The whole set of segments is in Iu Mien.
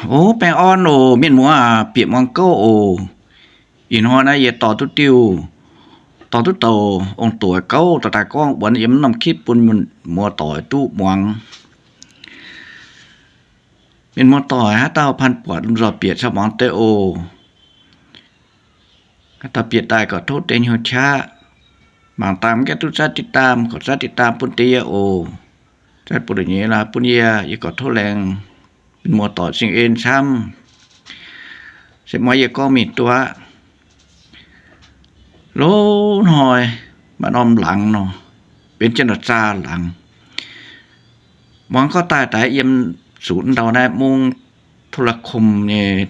O, baengh orn oc, mienh muoz aac, bieqc muangx gouv oc. Ih hnoi naaiv yie dorh duqv diuh, dorh duqv douc ong-doic gouv dorh daaih gorngv wuonx yiem norm kitv bun mienh muoz doic duqv muangx. Mienh muoz doic haaix dauh panh buatc lomh nzoih bieqc caux muangx deix oc. Haaix dauh bieqc daaih gorqv tov deix hnyouv qaqv. Mangc daaih mv gaengh duqv zatv ติดตาม, gorqv zatv ติดตาม bun deix yie oc. Zatv bun deix nyei lorqc, bun yie, yie gorqv tov laengz mienh muoz doic cing-en camv. Se muoz yie gorngv mingh duqv aqv. Loz-hnoi maaih norm laangz nor, benx jienv la'zaah laangz. Muangx gorngv daaih daix yiem zuqc ndau naaiv mungv โทรคม nyei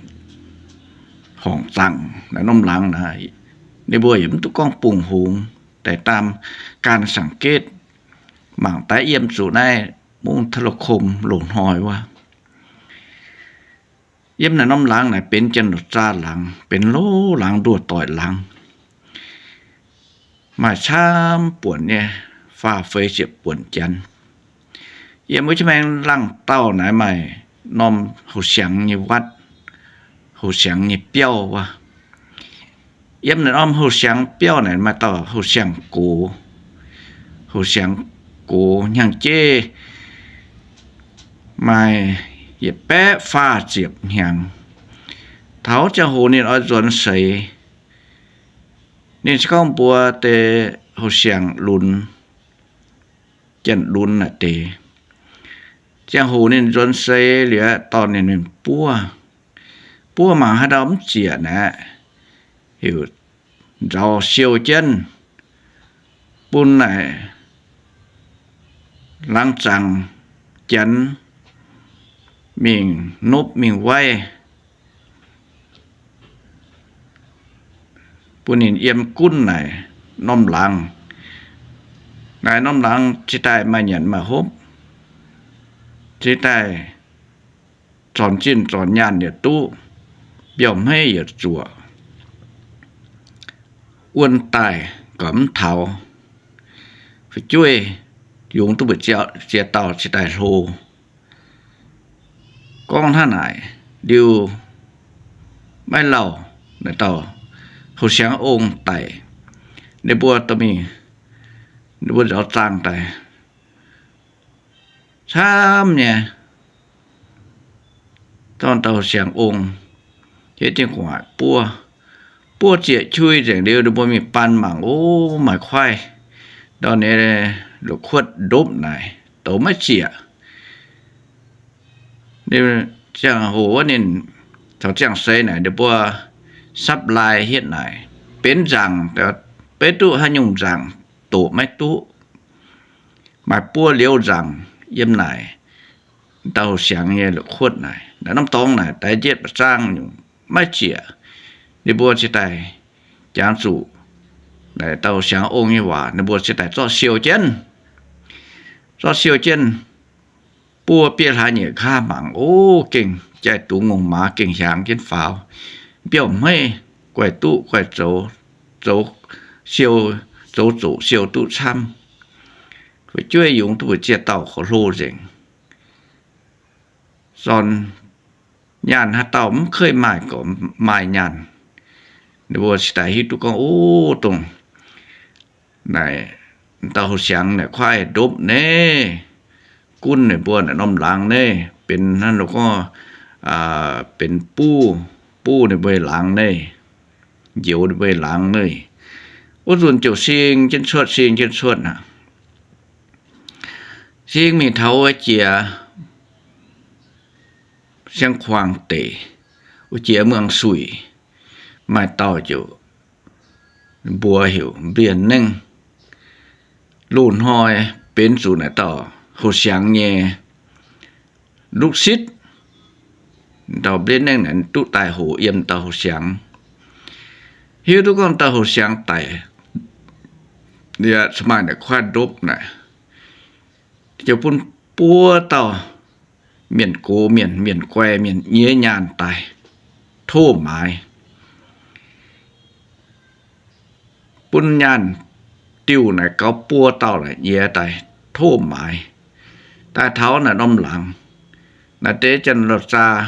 horngc zaangc naaiv norm laangz naaiv, ninh mbuo yaac mv duqv gorngv bungx hungx, daaih ตามการสังเกต mangc daix yiem zuqc naaiv mungv โทรคม loz-hnoi wuov. Yiem naaiv norm laangz naaic benx jienv la'zaah laangz, benx loz laangz, nduoh doic laangz. Maaih camv buonc nyei, faah feix ziepc buonc janx. Yiem wuov jienv maengx laangh dauh naaiv maaih norm houh siangx nyei วัด, houh siangx nyei biauv wuov. Yiem naaiv norm houh siangx biauv naaic maaih dauh houh siangx gox, houh siangx gox hnyangx-jeiv maaih yietc baeqv faah ziepc hnyangx. Taux ziangh hoc ninh oix nzuonx seix, ninh se gorngv mbuox deix houh siangx lunx, janx-lunx naaic deix, ziangh hoc ninh nzuonx seix liuz dorh ninh mingh buov. Buov mangc haaix ndau mv ziec naaic, heuc nzaaux siou jienv bun naaic laangz zaangc janx mingh nopv mingh waiv, bun ninh yiem gunv naaic norm laangz. Naaic norm laangz cingx daaih maaih nyanc maaih hopv, cingx daaih zornc zinh zornc nyaanh yietc duqv, mbiauh hmeiv yietc zuoqc, wuon daaih gorqv mv taux, fu'jueiv yungz duqv mbu'ziex dauh cingx daaih hlo. Gorngv hnangv naaic liuz, maiv lauh naaic dauh houh siangx ong daic, ninh mbuo dorh mingh, ninh mbuo nzaaux zaangh daaih camv nyei, dorh dauh houh siangx ong hietv jienv gu'nguaaic buov. Buov zieqc qui nzengc liuz, ninh mbuo mingh baan mangc, o, maaih kuaaiv ndau nyei la'kuotv ndopv naaic, douz maiv zieqc. Ninh ziangh hoc wuov ninh caux ziangh seix naaic ninh mbuo sapv lai hietv naaic, benx nzaangc, beiv duqv haaix nyungc nzaangc doqc maiv duqv. Maaih buov liouv nzaangc yiem naaic, dauh houh siangx nyei la'kuotv naaic, naaiv norm dorngx naaic daix njietv ba'zangv nyungc maiv zieqc. Ninh mbuo cingx daaih jangx zuqc naaic dauh houh siangx ong nyei waac, ninh mbuo cingx daaih zorqv siou jienv, zorqv siou jienv buov bieiv hlaax nyeic nqa'haav mangc, o, gengh jaiv dungz ngongh maaz gengh hiaangx jienv faaux, mbiauh hmeiv guaih duqv guaih zoux, zoux siou, zoux zoqc siou duqv camv. Fu'jueiv yungz duqv mbu'ziex dauh korv-hlo nzengc. Zornc nyaanh haaix dauh mv keuv maaih gorqv maaih nyaanh. Ninh mbuo cingx daaih hiuv duqv gorngv, o, dongh naaic dauh houh siangx naaic kuaaiv ndopv naaiv, gunv ninh mbuo naaic norm laangz naaiv benx hnangv gorngv benx buv, buv ninh mbuo laangz naaiv, njoux ninh mbuo laangz naaiv. Wuov nzunc ziouc sing jienv cuotv, sing jienv cuotv aqv. Sing mingh taux wuov jiex siang-kuaang deic, wuov jiex muangx suic, maaih dauh ziouc mbuox heuc Mbienv Nengv. Loz-hnoi benx zuqc naaic dauh houh siangx nyei lukv sitv. Dauh Mbienv Nengv naaic duqv daaih hoqc yiem dauh houh siangx. Hiuv duqv gorngv dauh houh siangx daic, yaac maaih naaic kuaaiv ndopv naaic, ziouc bun buo dauh mienh gox mienh, mienh guai mienh nyiex nyaanh daaih tov maaiz. Bun nyaanh diuh naaic gaux buo dauh naaic nyiex daaih tov maaiz. Daaih taux naaic norm laangz, naaic deix janx-la'zaa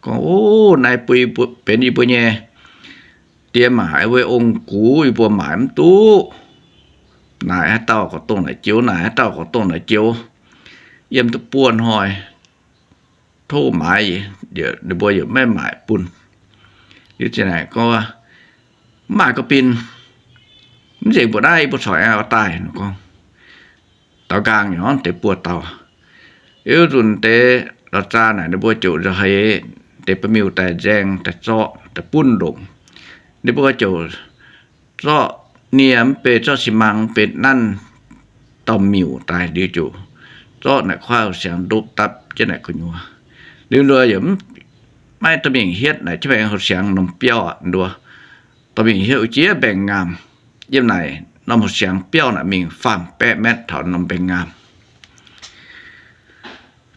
gorngv, Ov, naaiv benx yie mbuo nyei diex maac, wuov ong-gux yie mbuo maaic mv duqv. Naaic haaix dauh gorqv-dongh naaic joux, naaic haaix dauh gorqv-dongh naaic joux, yiem duqv buo hnoi tov maaiz, ninh mbuo yaac maiv maaic bun. Liuz ziouc naaic gorngv, Mv maaih ga'bin, mv nzengc mbuo naaiv yie mbuo corc aengx oix daaih. Gorngv, Daaux nqaang nyei deix buo dauh. Wuov nzunc deix la'zaa naaic ninh mbuo ziouc nzauh heix deix ba'miuh daaih nzaeng daaih zorqv daaih buonv longc. Ninh mbuo ziouc zorqv nie mv bei, zorqv xi mangc mv bei, nanv dauh miuc daaih liuz ziouc zorqv naaic kuaaiv houh siangx ndopv dapv jienv naaic gu'nyuoz. Liuz nduov yaac maiv dorh mingh hietv naaic jienv maengx houh siangx norm biauv aqv. Nduov dorh mingh hietv wuov jiex mbaengx-ngaamh. Yiem naaic norm houh siangx biauv naaic mingh faam-baeqv metv taux norm mbaengx-ngaamh.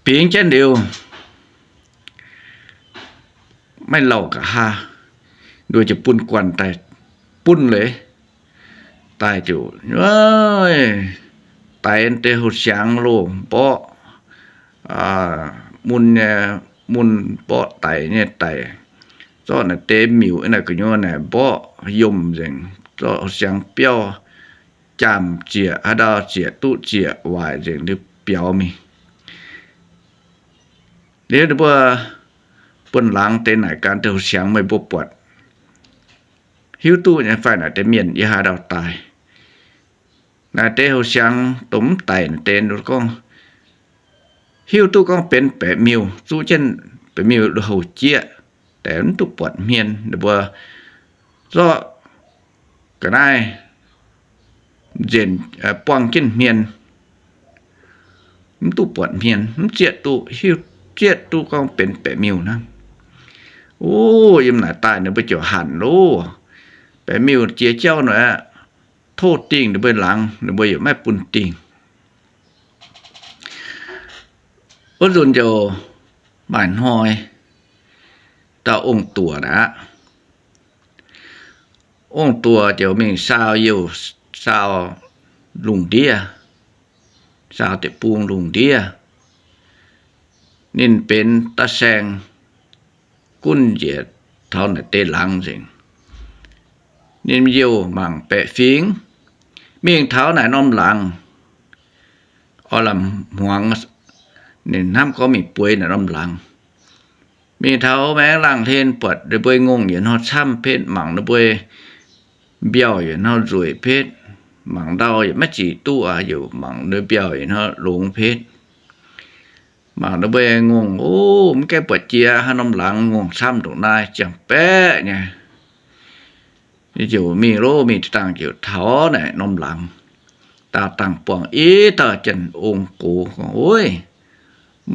Bingx jienv liuz, maiv lauh nqa'haav, nduov ziouc bun guanh daaih, buonv leiz daaih ziouc daix deix houh siangx loh mborqv, mun nyei, mun mborqv daic nyei daic, zorqv naaic deix miuc naaic gu'nyuoz naaic mborqv yomh nzengc, zorqv houh siangx biauv jaamh zieqc, haaix ndau zieqc duqv zieqc waaic nzengc liuz biaux mingh. Liuz ninh mbuo buonv-laangz deix naaic gan deix houh siangx, Meih mbuo buatc hiuv duqv nyei fai naaic deix mienh yiem haaix ndau daaih? Naaic deix houh siangx dongh mv daic naaic deix gorngv, hiuv duqv gorngv benx baeqc miuh, zuqv jienv baeqc miuh lui-houx jieqv, daaih mv duqv buatc hmien. Ninh mbuo zorqv ga'naaiv nzenc, buangh jienv hmien, mv duqv buatc hmien, mv zieqv duqv, hiuv zieqv duqv gorngv benx baeqc miuh hnangv. Ov, yiem naaic daaih ninh mbuo ziouc hanc loh. Baeqc miuh jiex jauv nor aqv, tov dingh ninh mbuo laangz, ninh mbuo yaac maiv bun dingh. Wuov nzunc ziouc maaih hnoi, dauh ong-duoc aqv. Ong-duoc ziouc mingh saau youh, saau lungh ndiev, saau deic-bung lungh ndiev. Ninh benx da'saeng gunv njiec taux naaic deix laangz nzengc. Ninh youh mangc baeqc fingx, mingh taux naaic norm laangz, oix lamh hmuangx, ninh hnamv gorngv mingh bueix naaic norm laangz. Mingh taux maengx laangh hlen buatc ninh mbuo ngongh yietc hnoi camv petv, mangc ninh mbuo mbiauh yietc hnoi nzueic petv, mangc ndau yaac maiv zic duqv aqv, youc mangc ninh mbiauh yietc hnoi longx petv. Mangc ninh mbuo ngongh, ov, mv gaengh buatc jiex haaix norm laangz, ngongh camv ndongc naaiv ziangh baeqv nyei. Ninh ziouc mingh loh, mingh dangh ziouc taux naaic norm laangz, daauh dangh buangh i dauh janx-ong gox gorngv, Ov,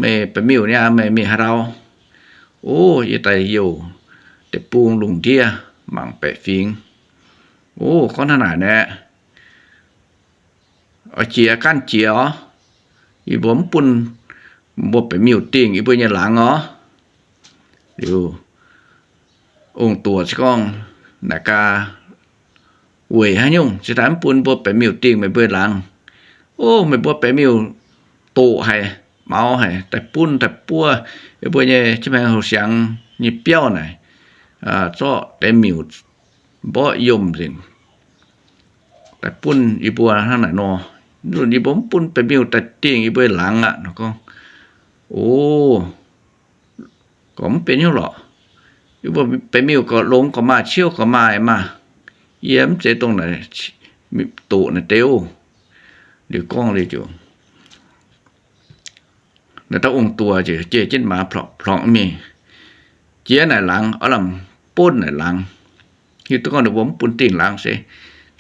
meih baeqc miuh niaa, meih mingh haaix ndau? Ov, yie daaih youh deic-bung lungh ndiev mangc baeqc fingx. Ov, gorngv hnangv naaic naeqv, oix jiex gaanv jiex oc. Yie mbuo mv bun mbuo baeqc miuh dingh yie mbuo nyei laangz oc. Liuz, ong-duoc se gorngv, Naaic gaax, weic haaix nyungc se daaih mv bun mbuo baeqc miuh dingh meih mbuo laangz? Ov, meih mbuo baeqc miuh doqc haic, maux haic, daaih bun daaih buov yie mbuo nyei jienv maengx houh siangx nyei biauv naaic, zorqv deix miuc mborqv yomh nzengc, daaih bun yie mbuo hnangv naaic nor. Nzunc yie mbuo mv bun baeqc miuh daaih dingh yie mbuo laangz aqv. Nor gorngv, Ov, gorngv mv benx hnyouv lorqc. Yie mbuo baeqc miuh gorqv longx gorqv maaih, ciouv gorqv maaih maah. Yie mv zeiz dongh naaic doqc naaic deix. Liuz gorngv liuz ziouc, naaiv dauh ong-duoc ziouc jiex jienv maaz plorngx mingh, jiex naaic laangz, oix lamh bonv naaic laangz. Hiuv duqv gorngv ninh mbuo mv bun dingh laangz se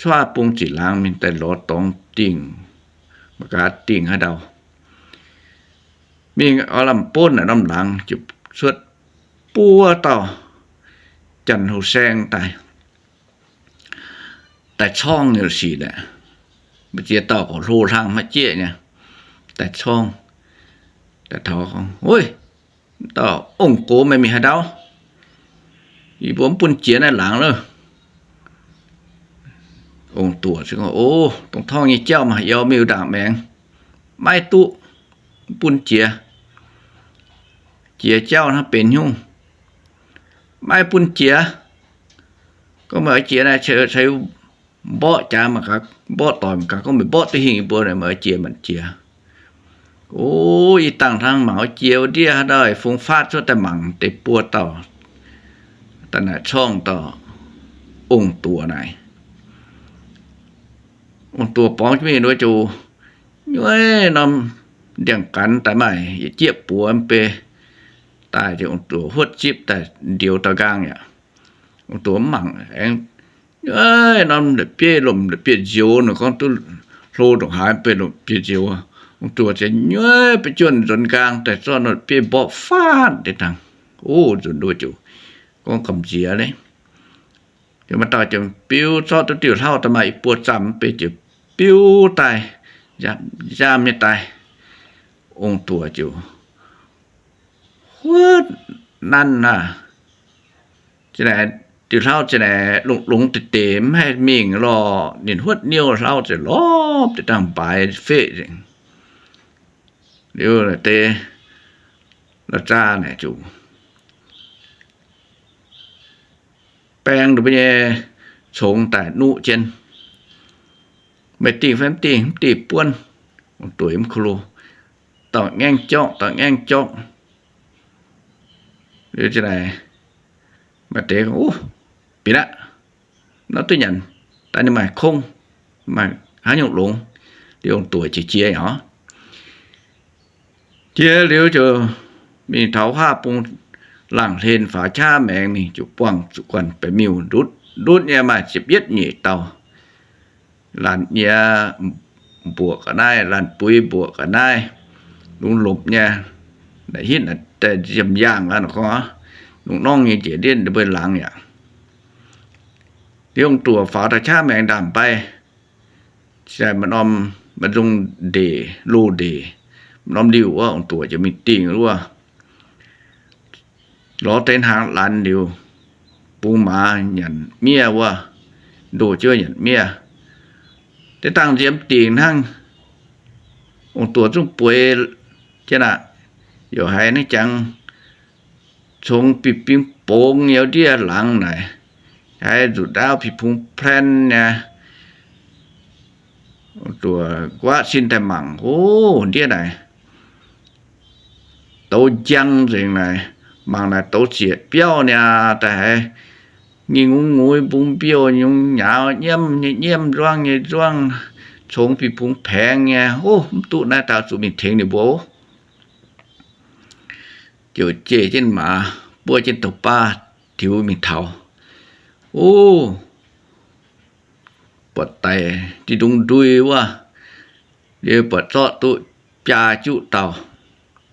cuotv bung ziqc laangz mingh daaih lorz dorngx dingh, mangc gaax dingh haaix ndau. Mingh oix lamh bonv naaic norm laangz ziouc cuotv buo dauh janx-houh saeng daaih, daaih corngv nyei sic naaic. Mbu'ziex dauh gorqv hlo hlang maiv jieqv nyei, daaih corngv, daaih taux gorngv, Ov, dauh ong-gox, meih mingh haaix ndau? Yie mbuo mv bun jiex naaiv laangz loh. Ong-duoc gorngv, Ov, dongh torngv nyei jauv maah, yie miuc ndaangc maengx maiv duqv, mv bun jiex. Jiex jauv hnangv benx hnyouv. maiv bun jiex. Gorngv meih oix jiex naaic, ceix mborqv jaax mangc gaax, mborqv doic mangc gaax, gorngv meih mborqv duqv hingh yie mbuo, meih oix jiex maanc jiex. O, ih dangh hnangv mangc oix jiex wuov ndiev haaix dauh fungx faatv cuotv daaih mangc deix buo dauh daaih naaic corngh dauh ong-duoc naaic. Ong-duoc borngz jienv mingh wuov ziouc nyueiv norm ndiangx-ganx daaih maaih yietc jieqv buoz mv bei daaih, ziouc ong-duoc huotv zipv daaih ndioux dauh nqaang yaac. Ong-duoc mv mangc aengx, nyueiv norm la'bieiv lomc la'bieiv-nzioux nor, gorngv duqv hlo ndongc haaix mv bei lomc bieiv-nzioux. Ong-duoc ziouc nyueiv ba'juonh nzuonx nqaang daaih zorqv norm la'bieiv mborqv faanv deix dangh. O, nzunc nduov ziouc gorngv gamh nziex leiz. Ziouc maaih dauh ziouc biu zorqv duqv diuh hlauv daaih maaih i buo zaamh mv bei ziouc biu daaih, nzaamv nyei daaih. Ong-duoc ziouc huotv nanv naaic, diuh hlauv ziouc naaic longx-longx deix deix mv haih mingh lorh. Ninh huotv niouv hlauv ziouc lorpv deix dangh mbaaix feqv nzengc. Liuz deix la'zaa naaic ziouc baeng ninh mbuo nyei congx daaih nuqv jienv, meih dingh fai mv dingh, mv dingh buonv. Ong-duoc yiem ko lo, dauh ngaengv jorngv, dauh ngaengv jorngv. Liuz ziouc naaic, maaih deix, o, binc aqv, nor duqv nyanc daaih ninh maaih kongv, maaih haaix nyungc longx. Liuz ong-duoc jiex jiex nyei oc. Jiex liuz ziouc mingh taux huaav bung laangh hlen faaux qaqv maengx mingh, ziouc buangh zuqc guanh baeqc miuh ndutv ndutv nyei, maaih ziepc yietv nyeic dauh. Laanh nyei mbuoqc ga'naaiv, laanh buix mbuoqc ga'naaiv, lungh lopc nyei, naaic hitv naaic daaih nziemh yaangh aqv nor gorngv, lungh norngv nyei njiec ndiev ninh mbuo laangz yaac. Liuz ong-duoc faaux daaih qaqv maengx ndaamv-mbai, maaih norm, maaih nzung ndeic, loz-ndeic, maaih norm liuh wuov, ong-duoc ziouc mingh dingh wuov. Lorz deix hnaangx laanx liuz, bungx maaz nyanc miev wuov, ndoh jienv nyanc miev. Deix dangh nziemx dingc hnangv, ong-duoc zungv bueix jienv aqv. Yaac haiz naaiv jangx congx bingx bingx bongx nyei ndiev laangz naaic, haiz nzuqc ndaauv pingx pungx plaan nyei. Ong-duoc nquaqv sin daaih mangc, o, ndiev naaic douz njang nzengc naaic, mangc naaic douz zieqc biauv niaa daaih haiz ngingh ngungv ngungv mbungv mbiouh nyungc nyaaux nyiemv nyei nyiemv, nzuangv nyei nzuangv, congx bingx bungx paengx nyei. O, mv duqv naaiv dauh zuqc mingh tengx ninh mbuo. Ziouc jeiv jienv maaz, buov jienv douz-baav tiux mingh taux. O, buatc daic diqv ndungv ndui wuov, liuz buatc zorqv duqv biaa juqv dauh,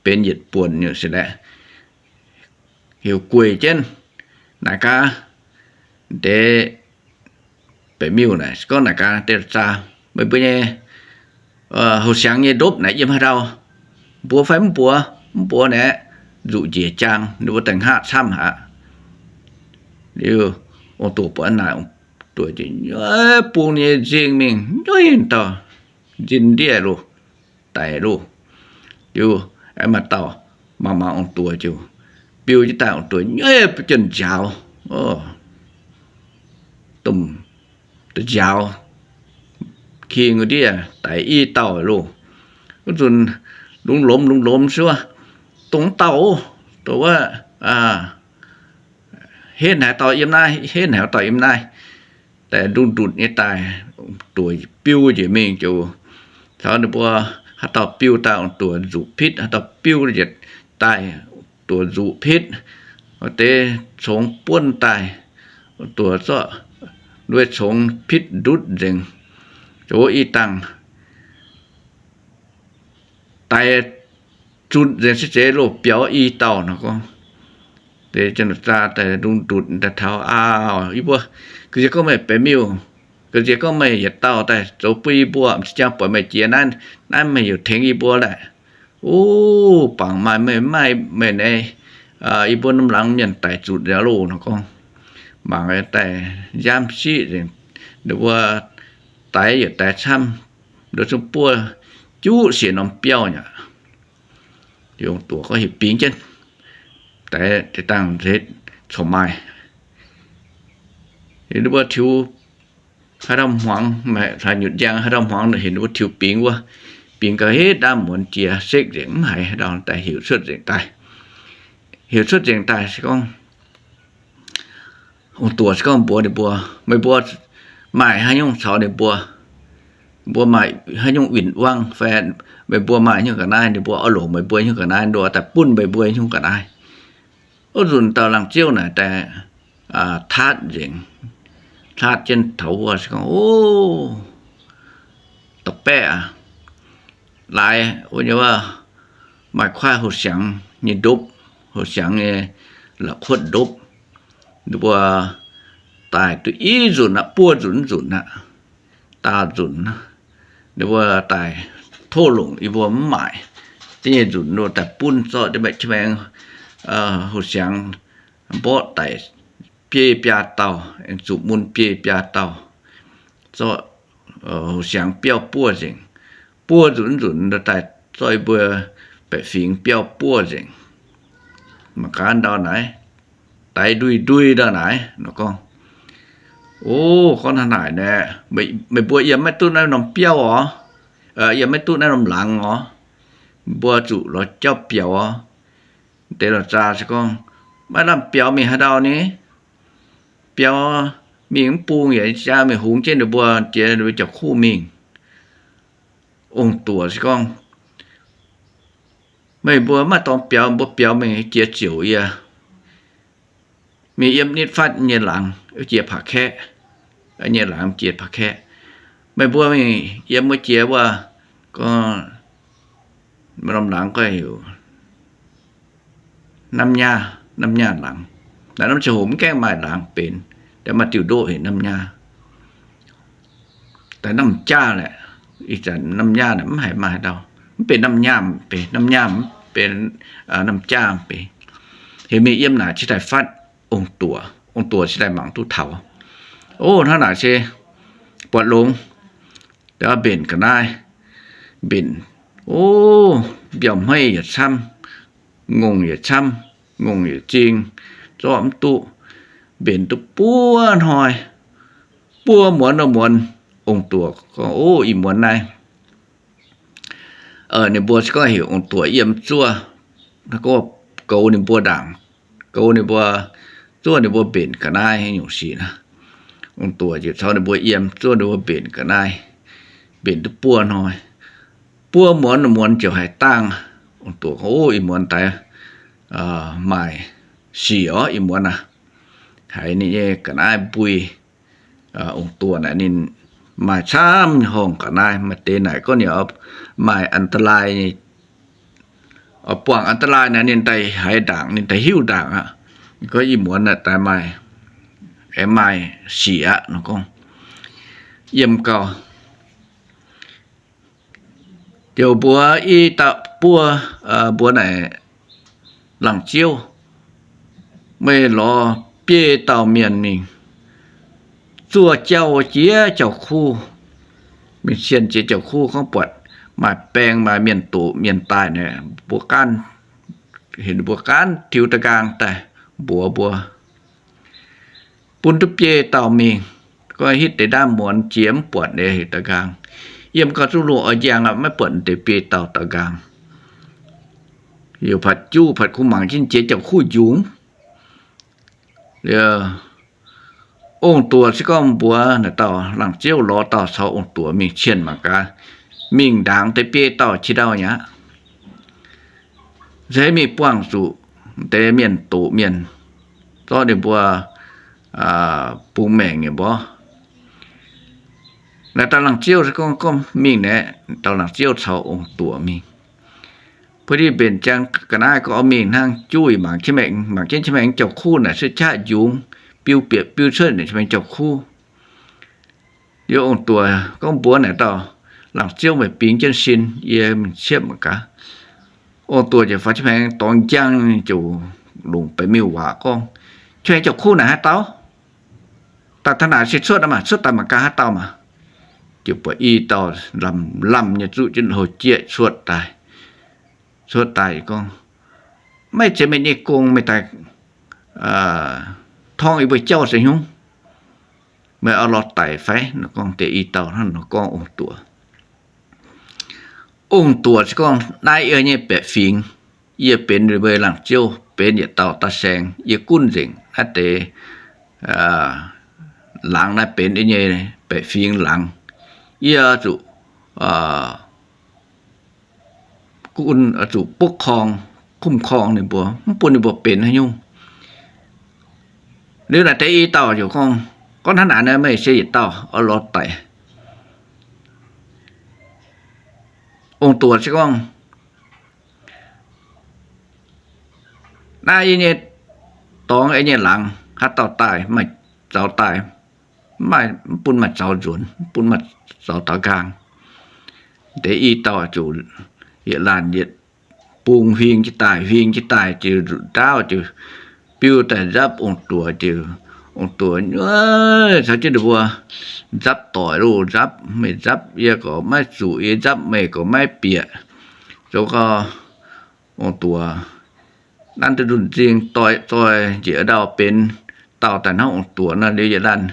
benx yietc buonc nyungc se laeqv, heuc gueic jienv naaic gaax, deix baeqc miuh naaic gorngv naaic gaax, deix la'zaa, meih mbuo nyei houh siangx nyei ndopv naaic yiem haaix ndau? Mbuox fai mv mbuox? Mv mbuox naaic, nzuqc njiec jaang, ninh mbuo daaih hngaqv camv aqv. Liuz, ong-duoc buatc naaic, ong-duoc bung nyei nzingh mingh nyueiv dauh nzin ndiev loh, daic loh. Liuz, aengx maaih dauh mangc mangc ong-duoc ziouc biu jienv daaih, ong-duoc nyueiv ba'juonh nziaaux, domh nziaaux king wuov ndiev daic i dauh loh. Wuov nzunc lungz lomz lungz lomz suov, dongh dauh, dongh wuov, henv haaix dauh yiem naaiv, henv haaix dauh yiem naaiv. Daaih ndutv ndutv nyei daaih, duoc biu njiec mingh ziouc caux ninh mbuo haaix dauh biu daaih, ong-duoc nzuqc pitv, haaix dauh biu njiec daaih, duoc nzuqc pitv. Deix congx buonv daaih, duoc zorqv nduov congx pitv ndutv nzengc, zoux i dangh daix zunc nzengc se zeiz loh biaux i dauh nor gorngv. Deix zaa daaih ndutv ndutv daaih taux, aa, yie mbuo ga'nziex gorngv meih benx miuh, ga'nziex gorngv meih yietc dauh daaih zoux bun yie mbuo, m'zing jangx buatc meih jiex naaiv, naaiv meih heuc tengx yie mbuo laeh. O, bangc maaih meih, maaih meih naaiv, yie mbuo norm laangz mienh daic zutc liuz loh nor gorngv. Mangc daaih nziaamv siqv nzengc, ninh mbuo daix yietc daix camv, nduov zungv buov juqv siec norm biauv nyei aqv. Yungz duoc gorngv heuc bingx jienv, daix deix dangh nzeix corc maaih. Ninh mbuo tiux haaix dauh hmuangx, haaix nyutc njang haaix dauh hmuangx, heuc ninh mbuo tiux bingx wuov. Bingx gau hitv ndaamv-muonz jiex sekv nzengc, mv haiz haaix dauh daaih, heuc cuotv nzengc daaih. Heuc cuotv nzengc daaih se gorngv, ong-diex se gorngv mbuox ninh mbuo, meih mbuo maaih haaix nyungc caux ninh mbuo, mbuo maaih haaix nyungc win-wangv fai meih mbuo maaih nyungc ga'naaiv, ninh mbuo oix longc meih mbuo nyungc ga'naaiv, ninh mbuo daaih bun meih mbuo nyungc ga'naaiv. Wuov nzunc dauh laangz ziouv naaic daaih taatv nzengc, taatv jienv taux wuov se gorngv, o, da'baeqv aac, laaix wuov nyei wuov, maaih kuaaiv houh siangx nyei ndopv, houh siangx nyei la'kuotv ndopv. Ninh mbuo daaih duqv i nzunc aqv, buo nzunc nzunc aqv, daauh nzunc. Ninh mbuo daaih tov longc yie mbuo mv maaic, da'nyeic nzunc ninh mbuo daaih bun zorqv da'baeqv maengx, houh siangx mborqv daic biei biaa dauh, zuqc mun biei biaa dauh, zorqv houh siangx biauv buov nzengc. Buo nzunc nzunc daaih zorqv yie mbuo baeqc fingx biauv buov nzengc. Mangc gaax ndau naaiv, daix ndui ndui ndau naaiv nor gorngv, o, gorngv hnangv naaic naaic, meih mbuo yiem maiv duqv naaiv norm biauv oc, yiem maiv duqv naaiv norm laangz oc, mbuo zuqc lorz jauv biaux oc. Deix lorz zaah se gorngv, maiv lamh biaux mingh haaix ndau ni? Biaux mingh mv bung yaac jaa mingh hungx jienv ninh mbuo jiex ninh mbuo jauv-kuv mingh. Ong-diex se gorngv, meih mbuo maiv dorngx biaux, mbuo biaux mingh jiex ziouc yie mingh yiem nitv fatv nyei laangz, jiex paac kaeqv, nyei laangz jiex paac kaeqv. Meih mbuo mingh yiem wuov jiex wuov, gorngv norm laangz gorngv heuc Namv Nyaah, Namv Nyaah laangz. Naaiv norm ziangh hoc mv gaengh maaih laangz benx, daaih maaih diuh ndoqv heuc Namv Nyaah. Daaih Namv Jaav laeh, ih zanc Namv Nyaah naaic mv haiz maaih ndau. Mv benx Namv Nyaah benx, Namv Nyaah mv benx, Namv Jaav benx. Heuc mingh yiem naaic cingx daaih fatv ong-diex, ong-diex cingx daaih mangc duqv taux. O, hnangv naaic se buatc longx. Mbenc ga'naaiv, mbenc, o, mbiauh hmeiv yietc camv, ngongh yietc camv, ngongh yietc zing, zorqv mv duqv. Mbenc duqv buo hnoi, buo muonz muonz, ong-diex gorngv, o, ih muonz naaiv, ninh mbuo se gorngv heuc ong-diex yiem zuov, goux ninh mbuo ndaangc, goux ninh mbuo, zuov ninh mbuo mbenc ga'naaiv nyungc sic naaiv. Ong-diex ziouc caux ninh mbuo yiem, zuov ninh mbuo mbenc ga'naaiv, mbenc duqv buo hnoi, buo muonz muonz ziouc haiz dangh. Ong-diex gorngv, o, ih muonz daaih maaih sic oc, ih muonz aac. Haiz ninh nyei ga'naaiv mbui. Ong-diex naaic ninh maaih camv horngh ga'naaiv, maaih deix naaic gorngv ninh maaih อันตราย, buangh อันตราย naaic ninh daaih haiz ndaangc, ninh daaih hiuv ndaangc aqv. Gorngv ih muonz naaic daaih maaih, aengx maaih sic aqv nor gorngv, yiem gau. Ziouc mbuox i dauh buo, mbuox naaic laangz ziouv, meih lorz biei dauh mienh mingh zuov jauv jiex jauv-kuv, mingh cienh jiex jauv-kuv gorngv buatc maaih baeng maaih mienh doqc mienh daaih naaic, mbuo gaanv, heuc ninh mbuo gaanv tiux da'nqaang daaih mbuox mbuo. Bun duqv biei dauh mingh, gorngv hitv deix ndaamv-muonz jiex mv buatc nyei da'nqaang. Yiem gau zungv lungh oix njang aqv, maiv buatc deix biei dauh da'nqaang. Heuc patc juv patc kungx mangc jienv jiex jauv-kuv njungc. Liuz, ong-diex se gorngv mbuox naaic dauh laangz ziouv lorz dauh caux ong-diex mingh cienh mangc gaax, mingh ndaangc deix biei dauh qiex ndau nyei aqv. Se mingh buangh zuqc deix mienh doqc mienh, zorqv ninh mbuo bungx maengc nyei mborqv. Naaic dauh laangz ziouv se gorngv, gorngv mingh naaic, dauh laangz ziouv caux ong-diex mingh. Bun ninh mbenc ziangx ga'naaiv gorngv oix mingh hnangv, juv mangc jienv maengx, mangc jienv maengx jauv-kuv naaic se qaqv njungc, biu bieqc biu cuotv maengx jauv-kuv. Liuz ong-diex gorngv mbuox naaic dauh laangz ziouv, meih bingx jienv sin, yie mingh ciepv mangc gaax. Ong-diex ziouc faix jienv maengx dorngx njang ziouc longc baeqc miuc waac gorngv, Cuotv maengx jauv-kuv naaic haaix dauh? Daaih taux naaic se cuotv maah, cuotv daaih mangc gaax haaix dauh maah. Ziouc buatc i dauh lamh lamh nyei zuqv jienv hlo jieqv cuotv daaih. Cuotv daaih gorngv, Maiv zeiz meih nyei gong, meih daaih torngv yie mbuo jauv se hnyungv, meih oix lorz daic fai? Nor gorngv deix i dauh hnangv nor gorngv ong-diex. Ong-diex se gorngv, naaiv yie nyei baeqc fingx, yie benx mbuo laangz ziouv, benx yietc dauh dauh saeng, yie gunv nzengc naaiv deix laangz naaiv benx yie nyei baeqc fingx laangz. Yie zuqc gunv, zuqc bukv korng, kumv korng ninh mbuo, mv bun ninh mbuo benx haaix nyungc. Liuz naaic deix i dauh ziouc gorngv, gorngv hnangv naaic nor meih se yietc dauh oix lorz daic. Ong-diex se gorngv, naaiv yie nyei dorngx, yie nyei laangz, haaix dauh daaih maaih zaux daaih, mv bun maaih zaux nzuonx, mv bun maaih zaux taux nqaang. Deix i dauh ziouc yietc laanh yietc bung huing jiez daaih, huing jiez daaih ziouc nzuqc ndaauv ziouc biu daaih nzapv ong-diex ziouc, ong-diex, caux jienv ninh mbuo nzapv doic loh, nzapv meih nzapv yie gorqv maiv zuqc, yie nzapv meih gorqv maiv bieqc. Zoux gau, ong-diex, nanv duqv nzunc nzing doix zoih njiec ndau benx dauh daaih hnangv ong-diex nor liuz yietc laanh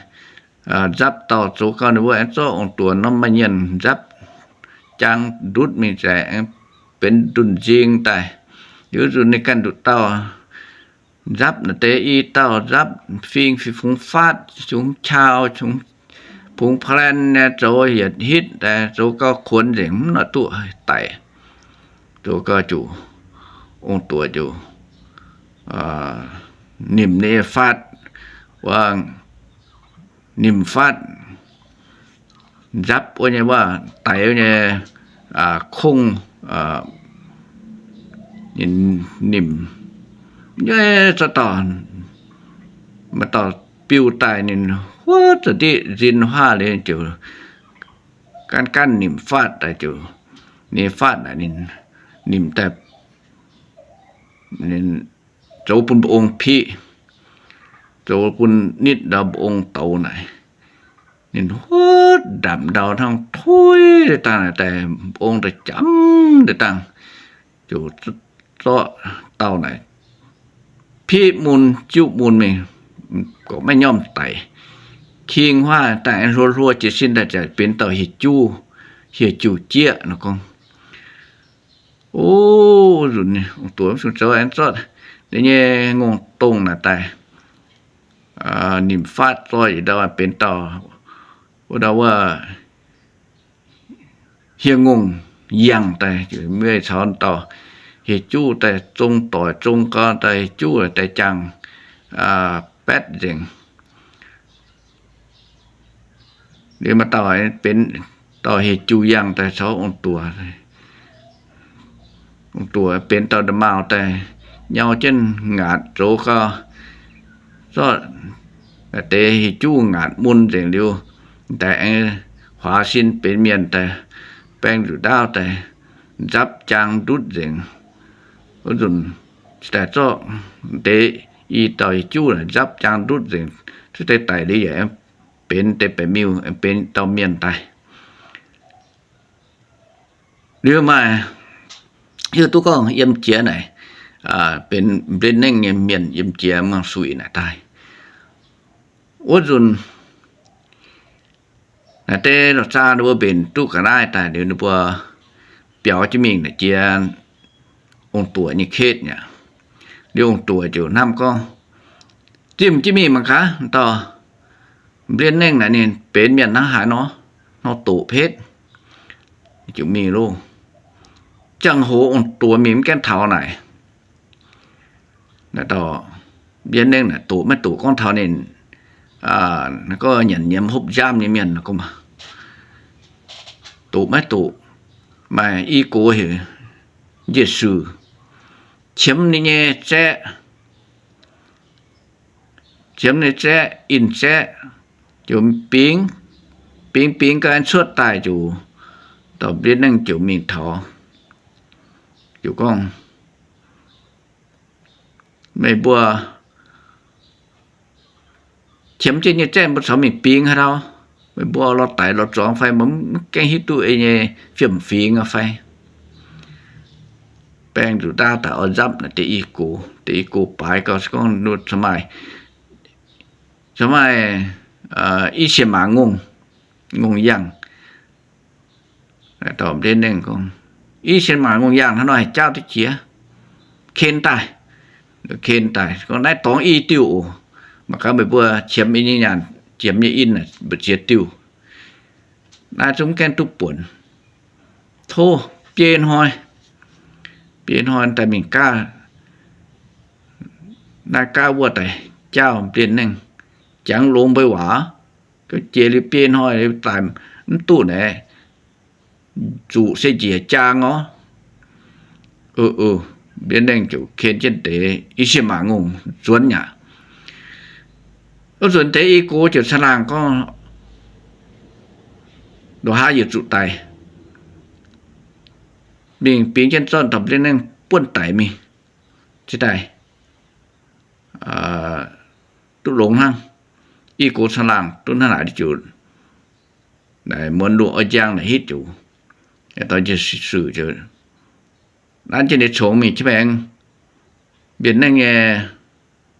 nzapv dauh zoux gau ninh mbuo aengx zorqv ong-diex norm maaih nyienh nzapv jaang ndutv mingh zaeqc, benx nzunc nzing daaih. Liuz nzunc ninh ganh nduqc dauh nzapv naaic deix i dauh nzapv fing fingx fungx faatv, fungx qau, fungx plan nyei zoux yietc hitv daaih zoux gau kuonx nzengc mv nor duqv daic. Zoux gau ziouc, ong-diex ziouc nimc nyei faatv, wuov, nimc faatv nzapv wuov nyei, wuov, daic wuov nyei kongv, ninh nimc, zorqv dauh, maaih dauh biu daaih ninh huov za'ndiqv nzin huaav liuz ziouc gaanv gaanv nimc faatv daaih ziouc, ninh faatv naaic ninh nimc daaih, zoux bun mba'ong piqv, zoux bun nitv ndau mba'ong douz naaic. Ninh huov ndamc ndau hnangv tuiv deix dangh naaic daaih, mba'ong daaih jamv deix dangh, ziouc zorqv dauh naaic piqv mun juqv mun mingh, gorqv maiv nyormh daic. King huaav daaih hluo hluo jiez sin daaih ziouc benx dauh hieh juv, hieh juv jieqv nor gorngv. O, nzunc ong-diex mv zuqc zoux, aengx zorqv ninh nyei ngongh dongh naaic daaih nimc faatv zoih yietc ndau benx dauh, wuov ndau wuov hieh ngongh yangh daaih, meih caux dauh hieh juv daaih zong doic zong gau daaih, hieh juv daaih jaang baetv nzengc. Liuz maaih dauh benx dauh hieh juv yangh daaih caux ong-diex, ong-diex benx dauh nda'maauh daaih nyau jienv ngaatc zoux gau, zorqv deix hieh juv ngaatc mun nzengc liuz, daaih aengx huaax sin benx mienh daaih, baeng nzuqc ndaauv daaih, nzapv jaang ndutv nzengc. Wuov nzunc daaih zorqv deix i dauh hieh juv nzapv jaang ndutv nzengc, cuotv deix daic liuz yaac benx deix baeqc miuh, benx dauh mienh daaih. Liuz maaih hiuv duqv gorngv yiem jiex naaic, benx mblien nengh nyei mienh yiem jiex muangh suic naaic daaih. Wuov nzunc naaic deix lorh zaa ninh mbuo mbenc duqv ga'naaiv daaih liuz ninh mbuo biaux jienv mingh naaic jiex ong-diex nyei ketv aqv. Liuz ong-diex ziouc hnamv gorngv, zimh jienv mingh mangc gaax dauh mblien nengh naaic ninh benx mienh hnangv haaix nor, hnangv doqc petv. Ziouc mingh loh. Ziangh hoc ong-diex mingh mv gaengh taux naaic, naaic dauh mblien nengh naaic doqc maiv doqc gorngv taux ninh, gorngv nyanc nyiemz hopv nziaamv nyei mienh gorngv, doqc maiv doqc, maaih i gox heuc Njiec Suic qiemx ninh nyei zaeqv, qiemx ninh zaeqv, in zaeqv, ziouc bingx, bingx bingx ga'naaiv cuotv daaih ziouc, dauh mblien nengh ziouc mingh taux, ziouc gorngv, meih mbuo qiemx jienv nyei zaeqv mbuo caux mingh bingx haaix dauh? Meih mbuo lorz daic lorz zuangx fai mv gaengh hiuv duqv ei nyei fiem-fingx aqv fai? baeng nzuqc ndaauv daaih oix nzapv naaic deix i gox. Deix i gox baaix gau se gorngv, maaih, maaih i cien maaz ngongh, ngongh yangh. Dorh mv deix nengh gorngv, i cien maaz ngongh yangh hnangv nor haih jaauv duqv jiex, ken daaih. Ken daaih gorngv, naaiv dorngx i diuh oc. Mangc gaax meih mbuo qiemx nyei nyaanh, qiemx nyei in, mbu'ziex diuh. Naaiv zungv gaengh duqv buonc. Tov biei hnoi, biei hnoi daaih mingh gaav, naaiv gaav wuov daaih jaauv mv deix nengh, jangx longx mbeix waac. Ga'jiex liuz biei hnoi daaih mv duqv naaic, zuqc se njiec jaang orv. Mv deix nengh ziouc ken jienv deix i cien maaz ngongh nzuonx aqv. Nzuonx deix i gox ziouc caangh laangh gorngv, ndoqc haaix yie zuqc daic. Mingh bingx jienv zorqv dauh mv deix nengh buonv daic mingh, cingx daaih duqv longx hnangv. I gox caangh laangh duqv hnangv naaic, ziouc muonz luoqc oix njang naaic hitv ziouc, dorh Yesu, nanv jienv ninh congx mingh jienv maengx mbienc nengh nyei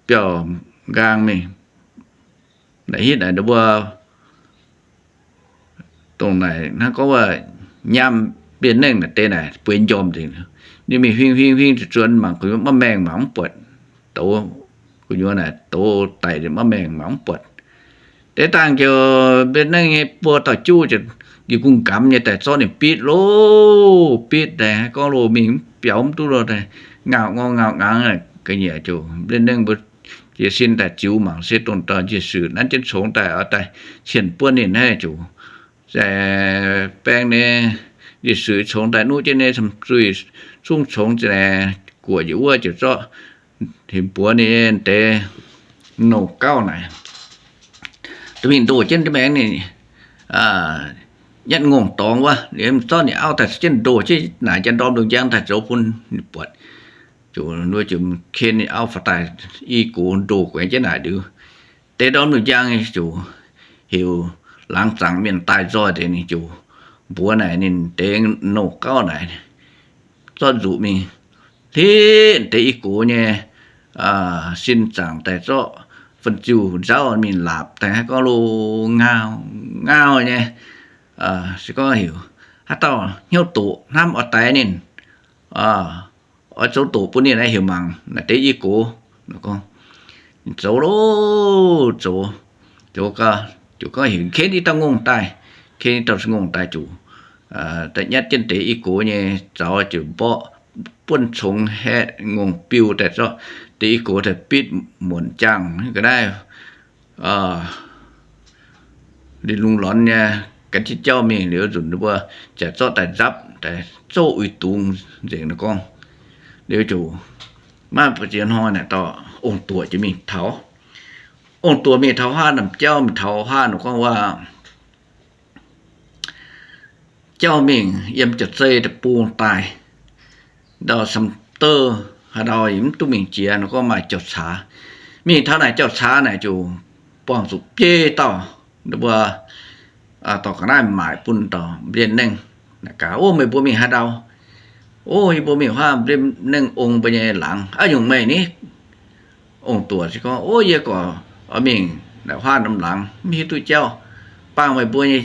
biauv nqaang mingh. Naaic hitv naaic mbuo dongh naaic hnangv gorngv wuov nyaam mbienc nengh naaic deix naaic bueix njormh nzengc. Ninh mingh huing huing huing zuqc zuonx mangc gu'nyuoz maiv maengh mangc mv buatc. Douz gu'nyuoz naaic douz daic maiv maengh mangc mv buatc. Deix dangh njoux mbienc nengh nyei buo dauh juv ziouc yie gungx gamx nyei daaih zorqv ninh bitv loh, bitv daaih gorngv loh mingh mv biaux mv duqv loh, ngaauh ngorngv ngaauh ngangx. Ga'nyiec ziouc mbienc nengh mbuo jiez sin daaih ziux mangc se dongh dauh Yesu nanv jienv congx daaih oix daaih cienh buonv ninh naaiv ziouc se baeng nyei Yesu congx daaih nuqv jienv nyei cam zuih zungv congx za'naaic guoqv njiec wuov ziouc zorqv hinc buoz ninh deix nouh gauv naaic, duqv mingh ndoh jienv maengx ninh nyatv ngongh dorngx wuov, ninh zorqv ninh auv daaih jienv ndoh jienv naaic njang ndorm lungh njang daaih zoux bun ninh buatc. Ziouc ken ninh auv faaux daaih i gox ndoh guaengx jienv naaic liuz, deix ndorm lungh njang ziouc heuc laangz zaangc mienh daaih nzoih deix, ninh ziouc mbuox naaic ninh deix nouh gauv naaic, zorqv nzuqc mingh hlitv deix i gox nyei sin zaangc daaih zorqv fun-ziuh nzauv mingh laapc daaih haaix gorngv lo ngaauh ngaauh nyei. Se gorngv heuc haaix dauh hnyouv doqc hnamv oix daix ninh, oix zoux doqc bun ninh naaiv heuc mangc naaic deix i gox. Gorngv zoux loh, zoux, zoux gau, ziouc gorngv heuc ken i dauh ngongh daaih, ken i dauh ngongh daaih ziouc daaih nyatv jienv deix i gox nyei zaux ziouc mborqv buonv congx haeqv ngongh biu daaih zorqv deix i gox daaih bitv muonc jaangh ga'naaiv, ninh lungh lornx nyei gan jienv jauv mingh liuz nzunc ninh mbuo jaax zorqv daaih nzapv daaih zouv uix dungz nzengc nor gorngv. Liuz ziouc maiv buatc ziex hnoi naaic dorh ong-duoc jiex mingh taux. Ong-duoc mingh taux huaav, namx jauv mingh taux huaav nor gorngv waac jauv mingh yiem jauv-zei deic-bung daaih, ndau sam dou haaix ndau yie mv duqv mingh jiex nor gorngv maaih jauv-caax. Mingh taux naaic jauv-caax naaic ziouc buangh zuqc biei dauh, ninh mbuo dorh ga'naaiv maaic bun dauh mbienv nengh. Naaic gaax, Ov, meih mbuo mingh haaix ndau? Ov, yie mbuo mingh huaav mbienv nengh ong mbuo nyei laangz. Aav nyungc meih ni? Ong-duoc se gorngv, Ov, yie gorqv oix mingh naaic huaav norm laangz, mv hiuv duqv jauv. Bangh meih mbuo nyei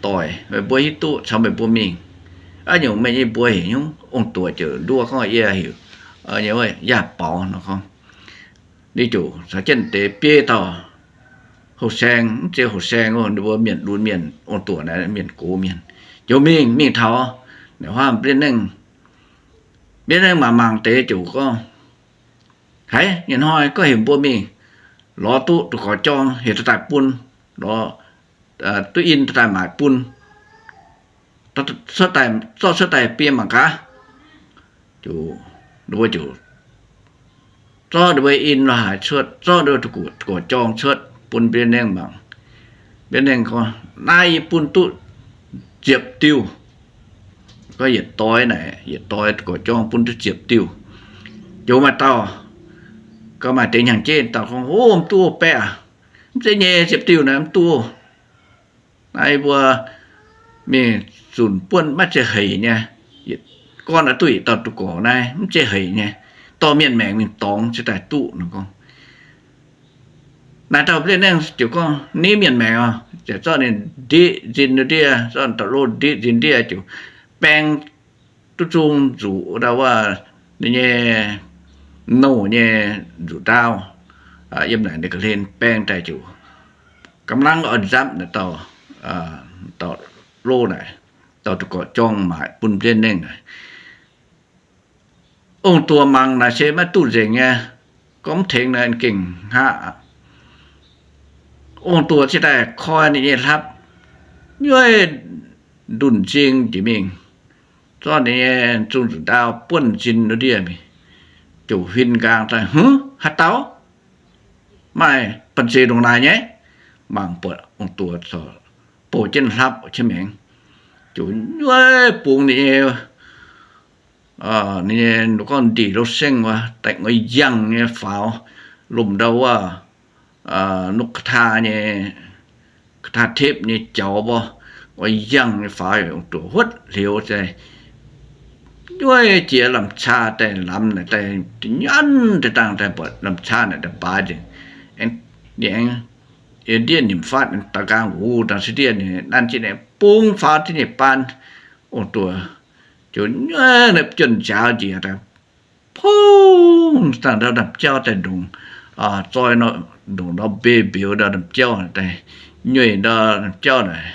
doic, meih mbuo hiuv duqv caux meih mbuo mingh. Aav nyungc meih nyei mbuox heuc nyungc? Ong-duoc ziouc nduov gorngv, Yie heuc Yaac Baaux nor gorngv. Ninh ziouc caux jienv deix biei dauh houh saeng, mv zeiz houh saeng, ninh mbuo mienh lunx mienh, ong-duoc naaic mienh gox mienh, ziouc mingh, mingh taux naaic huaav mbienv nengh. Mbienv nengh mangc mangc deix ziouc gorngv, Haiz, nyei hnoi gorngv heuc mbuo mingh lorz duqv duqv gorx jorng heuc daaih bun, lorz duqv in daaih maaic bun, zorqv cuotv daaih biei mangc gaax. Ziouc, ninh mbuo ziouc zorqv ninh mbuo in lorz haaix cuotv, zorqv ninh mbuo gorx jorng cuotv bun mbienv nengh mangc. Mbienv nengh gorngv, Naaiv yie bun duqv ziepc diuh. Gorngv yietc doix naaic, yietc doix gorx jorng bun duqv ziepc diuh. Ziouc maaih dauh, gauh maaih deix hnyangx-jeiv dauh gorngv, Ov, mv duqv baeqv aac. Mv zeiz nyei, ziepc diuh naaic mv duqv. Naaiv mbuo mingh zunc buonv maiv zeiz heic nyei. gorn oix duqv yietc dauh duqv gorx naaiv mv zeiz hec nyei, dorh mienh maengc mingh dorngx cingx daaih duqv nor gorngv. Naaiv dauh mbienv nengh ziouc gorngv, Niv mienh maengc oc. Ziouc zorqv ninh ndiqv nzin ndiev, zorqv dauh lov ndiqv nzin ndiev ziouc baeng duqv zung nzuqc ndau wuov ninh nyei nouh nyei nzuqc ndaauv, yiem naaic ninh ga'hlen baeng daaih ziouc gamh laangc oix nzapv naaic dauh, dauh lov naaic, dauh duqv gorx jorng maaic bun mbienv nengh naaic. Ong-Duoc mangc naaic se maiv duqv nzengc nyei, gorngv mv tengx naaic gengh hngaqv. Ong-Duoc cingx daaih koi ninh nyei hlapv, nyueiv ndunh nzing njiec mingh, zorqv ninh nyei zung nzuqc ndaauv buonv nzin ndiev mingh, ziouc huin nqaang daaih, Hmz, haaix dauh maaih banh zeic ndongc naaic nyei? Mangc buatc Ong-Duoc corc bouh jienv hlapv qiex maengx, ziouc nyueiv bungx ninh nyei, ninh nyei gorngv ndih lou seng wuov, daaih oix yangh nyei faaux, lomh ndau wuov, nukv kaa nyei, kaa tepv nyei jaux mbuo, oix yangh nyei faaux, Ong-Duoc huotv hleux daaih, nyueiv jiex lamh caa daaih lamz naaic daaih, nyanv daaih dangh daaih buatc lamh caa naaic daaih baaix nzengc. Ninh aengx ndiev nimc fatv daaih nqaang wuov dangh se ndiev ninh nanv jienv, bungx faaux jienv nyei baan, Ong-Duoc ziouc nyueiv naaiv juonh nziaaux njiec daaih, pongv dangh ndau ndamv-jauv daaih ndongc, zoi nor ndongc ndau mbeix mbeux ndau ndamv-jauv daaih, nyueiv ndau ndamv-jauv naaic,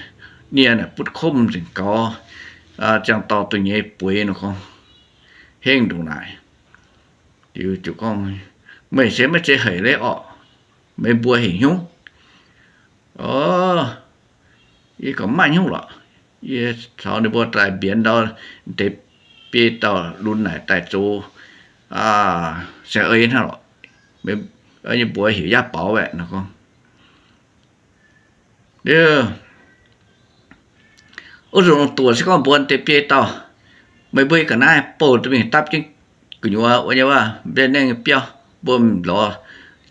nie naaic butv komv nzengc gaux, ziangh dorh duqv nyei bueix nor gorngv, hengv ndongc naaic. Ziouc gorngv, Meih se maiv zeiz hec leiz orqc? Meih mbuo hec hnyouv? Orv, yie gorngv maiv hnyouv lorqc. Yie caux ninh mbuo daaih mbienx ndau deix biei dauh lunx naaic daaih zoux saeng-eix hnangv lorqc. Nyei mbuox heuc Yaav Baaux aeqv, nor gorngv. Wuov nzunc Ong-Duoc se gorngv mbuox deix biei dauh, Meih mbuo ga'naaiv bouh duqv mingh dapv jienv gu'nyuoz wuov nyei waac mbienv nengh nyei biauv, mbuo lorz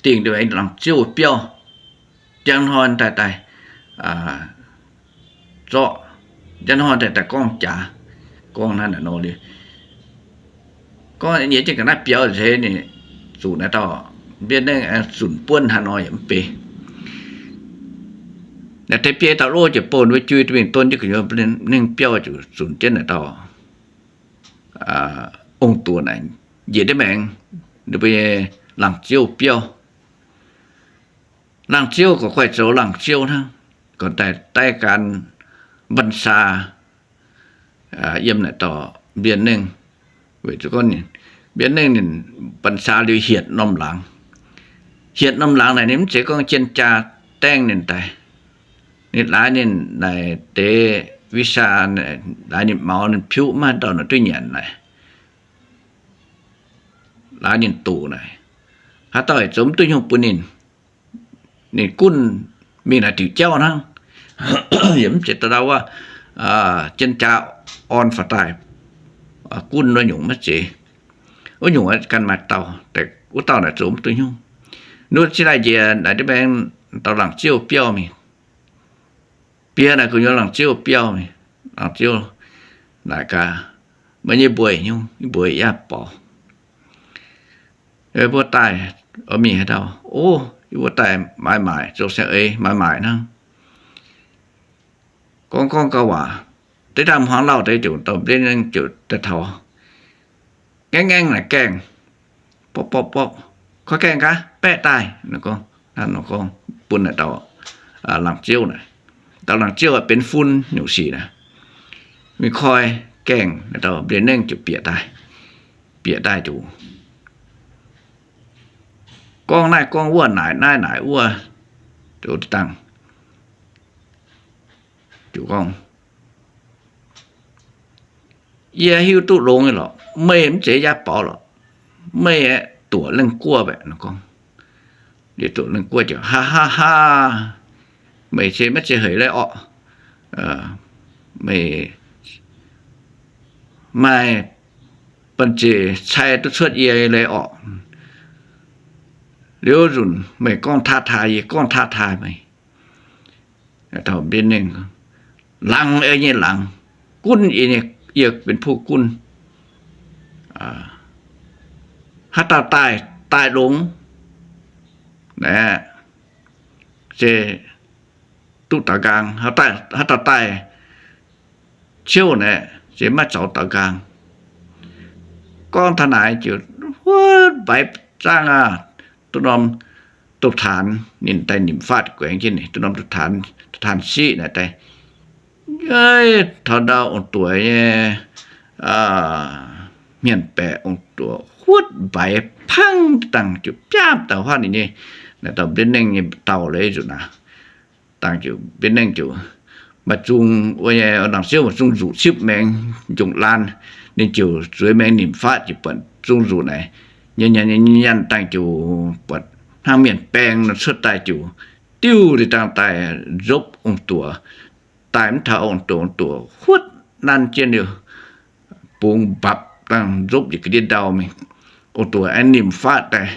dingh nduov aengx laangz ziouv biauv, njang hnoi daaih daaih zorqv, njang hnoi daaih daaih gorngv jaax, gorngv naaiv naaic nor liuz, gorngv nyei jienv ga'naaiv biauv nzeix ninh zuqc naaiv dauh mbienv nengh zunc buonv haaix nor yaac mv bei. Naaiv deix biei dauh lov ziouc bouh ninh mbuo jui duqv mingh don jienv gu'nyuoz nengh biauv ziouc zunc jienv naaiv dauh Ong-Duoc naaic njiec ndiev maengx ninh mbuo nyei laangz ziouv biauv. Laangz ziouv gorqv guaih zoux laangz ziouv hnangv, gorqv daaih daiv gan mbaan saa yiem naaic dorh mbienv nengh. Weic zuqc gorngv mbienv nengh ninh mbaan saa liuz hietc norm laangz. Hietc norm laangz naaic ninh mv zeiz gorngv jien jaa daeng ninh daaih. Ninh laaix ninh naaic deix visa, laaix ninh maux ninh piuv maiv dauh naaic duqv nyanc naaic, laaix ninh doqc naaic, haaix dauh zoux mv duqv nyungc bun ninh. Ninh gunv mingh naaic diuc jauv hnangv. Yaac mv zeiz dauh ndau wuov jien jaa orn faaux daaih gunv wuov nyungc maiv zeiz. Wuov nyungc ganh maaih dauh, wuov dauh naaic zoux mv duqv nyungc. Nuv cingx daaih njiec naaic ndiev maengx dauh laangz ziouv biauv mingh. Bieqc naaic gu'nyuoz laangz ziouv biauv mingh. Laangz ziouv naaic gaax, Meih nyei mbuox nyungc? Yie mbuox Yaav Baaux. Mbuo daaih oix mingh haaix dauh? O, yie mbuo daaih maaiz maaic, zoux saeng-eix maaiz maaic hnangv. Gorngv gorngv gauh waac, deix ndaamv-hmuangx lauh deix ziouc dorh mbienv nengh ziouc daaih taux. Ngaengv ngaengv naaic gaengh, borqv borqv borqv, Koi gaengh gaax, baeqv daaih, nor gorngv, nor gorngv bun naaic dauh laangz ziouv naaic. Dauh laangz ziouv benx fun nyungc sic naaic. Mingh koi gaengh, naaic dauh mbienv nengh ziouc bieqc daaih, bieqc daaih ziouc gorngv naaiv gorngv wuov, naaic naaiv naaic wuov, ziouc dangh ziouc gorngv, Yie hiuv duqv longx nyei lorqc. Meih mv zeiz Yaav Baaux lorqc. Meih aeqv, Duoqc Lengh Guoqv aeqv, nor gorngv. Liuz Duoqc Lengh Guoqv ziouc, Haa, haa, haa! Meih se maiv zeiz hec leiz orqc. Meih maaih banh zeic cai duqv cuotv yie leiz orqc. Liuz nzunc meih gorngv taa taaih yie, gorngv taa taaih meih. Dauh mbienv nengh, Laangz ei nyei laangz, gunv ei nyei, yie benx buv gunv. Haaix dauh daaih, daaih longx naaic, se duqv daaux nqaang. Haaix dauh daaih ciouv naaic, se maiv zoux daaux nqaang. Gorngv taux naaic ziouc huotv mbaix zaangv aqv. Duqv norm douz-taanx ninh daaih nimc faatv guaengx jienv, duqv norm douz-taanx siqv naaic daaih, taux ndau ong-duoc nyei hmien-baeqc, ong-duoc huotv mbaix pangv dangh ziouc biaav dauh huaav ninh nyei, naaic dauh mbienv nengh nyei dauh leiz nzunc aqv. Dangh ziouc mbienv nengh ziouc maaih zung, wuov nyei laangz ziouv maaih zung nzuqc cipv maengx njongc laanh, ninh ziouc zueiz maengx nimc faatv ziouc buatc zung nzuqc naaic, nyanc nyanc nyanc dangh ziouc buatc hnangv mienh baeng nor cuotv daaih ziouc diuv liuz dangh daaih nzopv ong-duoc. Daaih mv taux ong-duoc, ong-duoc huotv nanv jienv liuz, bungx mbapc dangh nzopv njiec ga'ndiev ndau mingh. Ong-duoc aengx nimc faatv daaih,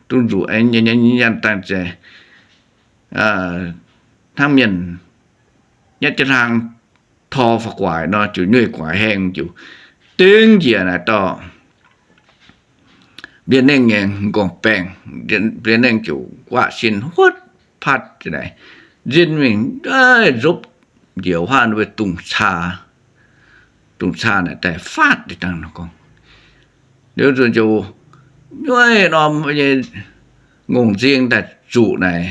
zung nzuqc aengx nyanc nyanc nyanc dangh zeiz hnangv mienh nyatv jienv hlang tor faaux guaax nor, ziouc nyueiz guaax haengh, ziouc dingv njiec naaic dorh mbienv nengh nyei m'nqorngv baengh. Mbienv nengh ziouc nquaqv sin huotv patv nzin mingh, nzopv njiec huaav wuov dungz caa, dungz caa naaic daaih faatv dangh nor gorngv. Liuz nzunc ziouc nyueiz norm nyei ngongh nzing daaih zuqc naaic,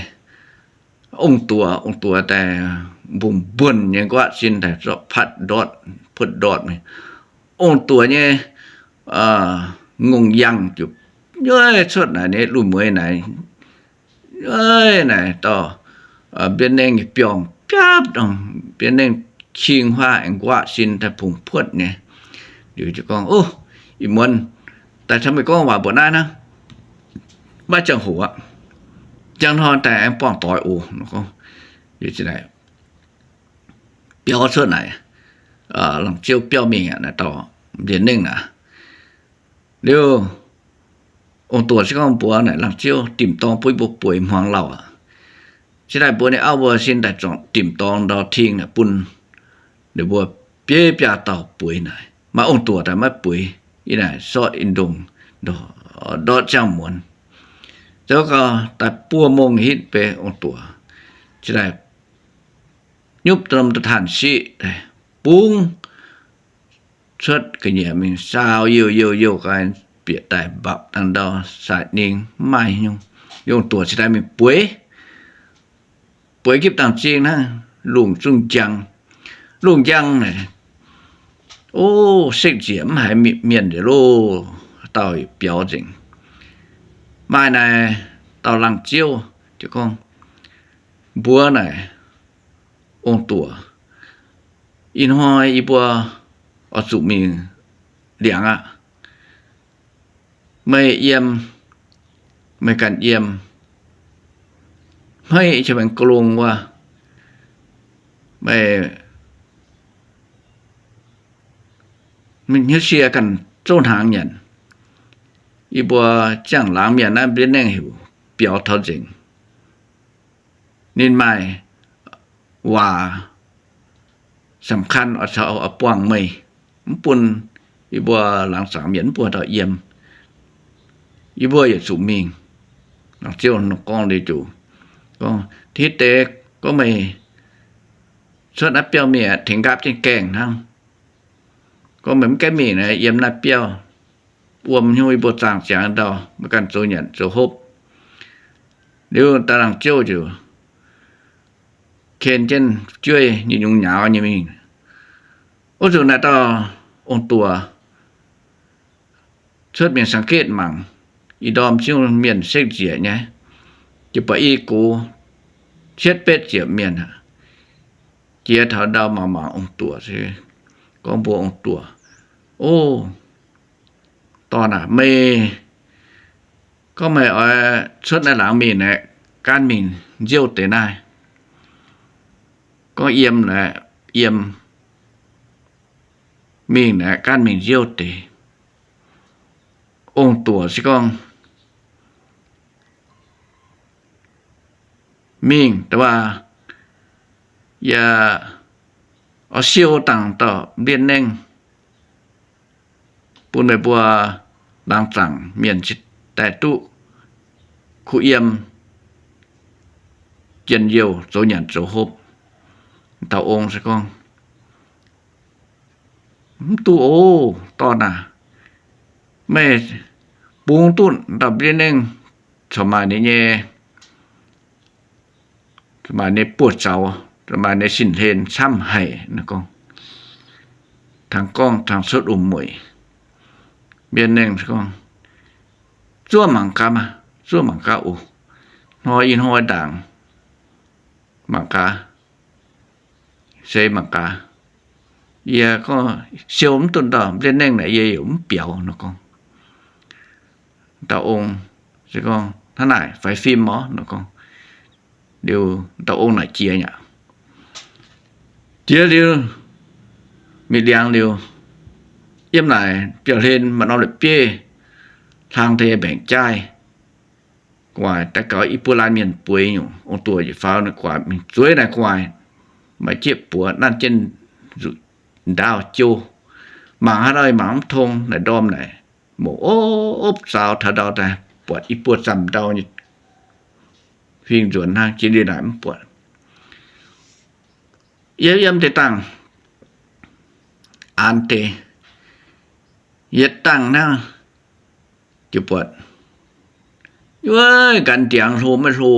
ong-duoc, ong-duoc daaih mbungh mbuonx nyei nquaqv sin daaih zorqv patv ndortv, puotv ndortv mingh. Ong-duoc nyei ngongh yangh ziouc nyueiz cuotv naaic, ninh lungh mueiz naaic nyueiz naaic dorh mbienv nengh nyei biorngh biapv dongh mbienv nengh cing huaav aengx nquaqv sin daaih bungx puotv nyei. Liuz ziouc gorngv, O, ih muonz daaih caux meih gorngv waac mbuoqc naaiv hnangv, maiv ziangh hoc aqv. Ziangh hnoi daaih aengx buangh doix oc. Biaux cuotv naaic, laangz ziouv biauv mingh aqv, naaic dorh mbienv nengh aqv. Liuz, ong-duoc se gorngv mbuox naaic laangz ziouv, Dimc dorng bun mbuo bueix hmuangx lauh aqv. Se daaih mbuox ninh auv mbuo sin daaih zorngc dimc dorng ndau-ting naaic bun ninh mbuo bieiv biaa dauh bueix naaic. Maaih ong-duoc daaih maiv bueix, yie naaic sortv in ndongh ndortv ziangh muonz. Zoux gau daaih buo mongh hitv bei ong-duoc, se daaih nyupv norm douz-taanx siqv daaih bungx cuotv ga'nyiec mingh saau youh youh youh ga'naaiv bieqc daaih mbapc dangh ndau saaix ning mv maaih nyungc. Ong-duoc se daaih mingh bueix, bueix gipv dangh zing hnangv, lungh zungh njang, lungh njang naaic, O, sekv njiec mv haiz mienh nzengc loh, dauh biaux nzengc. Maaih naaic dauh laangz ziouv ziouc gorngv, Mbuox naaic ong-duoc, Ih hnoi yie mbuo oix zuqc mingh liangx aqv. Meih yiem, meih ganh yiem, hmeiv qiex maengx ga'long wuov, meih hnyouv sie ganh zouv hnaangx nyanc. Yie mbuo ziangh laangz mienh naaiv mbienv nengh heuc biaux taux nzengc. Ninh maaih waac สำคัญ oix caux, oix buangh meih, mv bun yie mbuo laangz zaangc mienh mv bun dauh yiem. Yie mbuo yietc zuqc mingh. Laangz ziouv gorngv liuz ziouc gorngv, Hitv deix gorngv meih cuotv naaiv biauv mingh aeqv, tengx nqaapv jienv gaengh hnangv. Gorngv meih mv gaengh mingh naaiv, yiem naaiv biauv wuom hnyouv yie mbuo zaangh ziangx ndau, maiv ganh zoux nyanc zoux hopv. Liuz da'laangz ziouv ziouc ken jienv jueiv nyei nyungc nyauz nyei mingh. Wuov nzunc naaiv dauh ong-duoc cuotv mingh สังเกต mangc, ih ndorm zungv mienh sekv njiec nyei, jiex baac i gox cietv betv ziepc mienh aqv. Jiex taux ndau mangc mangc ong-duoc se gorngv mbuox ong-duoc, O, dorn aac, meih gorngv meih oix cuotv naaiv laangz mingh aeqv, gaanv mingh nziouv deix naaiv. Gorngv yiem aeqv, yiem, mingh aeqv, gaanv mingh nziouv deix. Ong-duoc se gorngv, Mingh, da'faanh yie oix siou dangh dauh mbienv nengh. bun meih mbuo laangz zaangc mienh cingx daaih duqv kuh yiem, jien-youh zoux nyanc zoux hopv. Dauh ong se gorngv, Mv duqv oc, dorn aah! Meih bungx duqv dauh mbienv nengh corc maaih ninh nyei, maaih ninh buoz-zaux, maaih ninh sin-hlen camv haic. Gorngv tangx gorngv tangx cuotv wuom-mueic. Mbienv nengh gorngv, Zuov mangc gaax maah, zuov mangc gaax oc. Hnoi i hnoi ndaangc mangc gaax, se mangc gaax. Yie gorngv siou mv duqv dauh mbienv nengh naaic yie yaac mv biaux nor gorngv. Dauh ong se gorngv, Hnangv naaic faix fim orv nor gorngv. Liuz dauh ong naaic jiex aqv. Jiex liuz, mingh liangx liuz, yiem naaic biauv-hlen maaih norm la'bieiv hlang deix mbaengc-jaaih gu'nguaaic, daaih gaux i buo laanh mienh bueix nyungc. Ong-Duoc faaux ninh gu'nguaaic mingh zueiz naaic gu'nguaaic, maaih jieqv buoz nanv jienv nzuqc ndaauv jouh. Mangc haaix ndau mangc mv tong, naaic ndorm naaic mouc opv zaaux taux ndau daaih buatc i buo zamh ndau nyei huing nzuonx hnangv, jiex liuz naaic mv buatc. Yiem yiem deix dangh, an deix, yietc dangh naaiv, jiez buatc, nyueiv nqanx ndiangx hlo maiv hlo,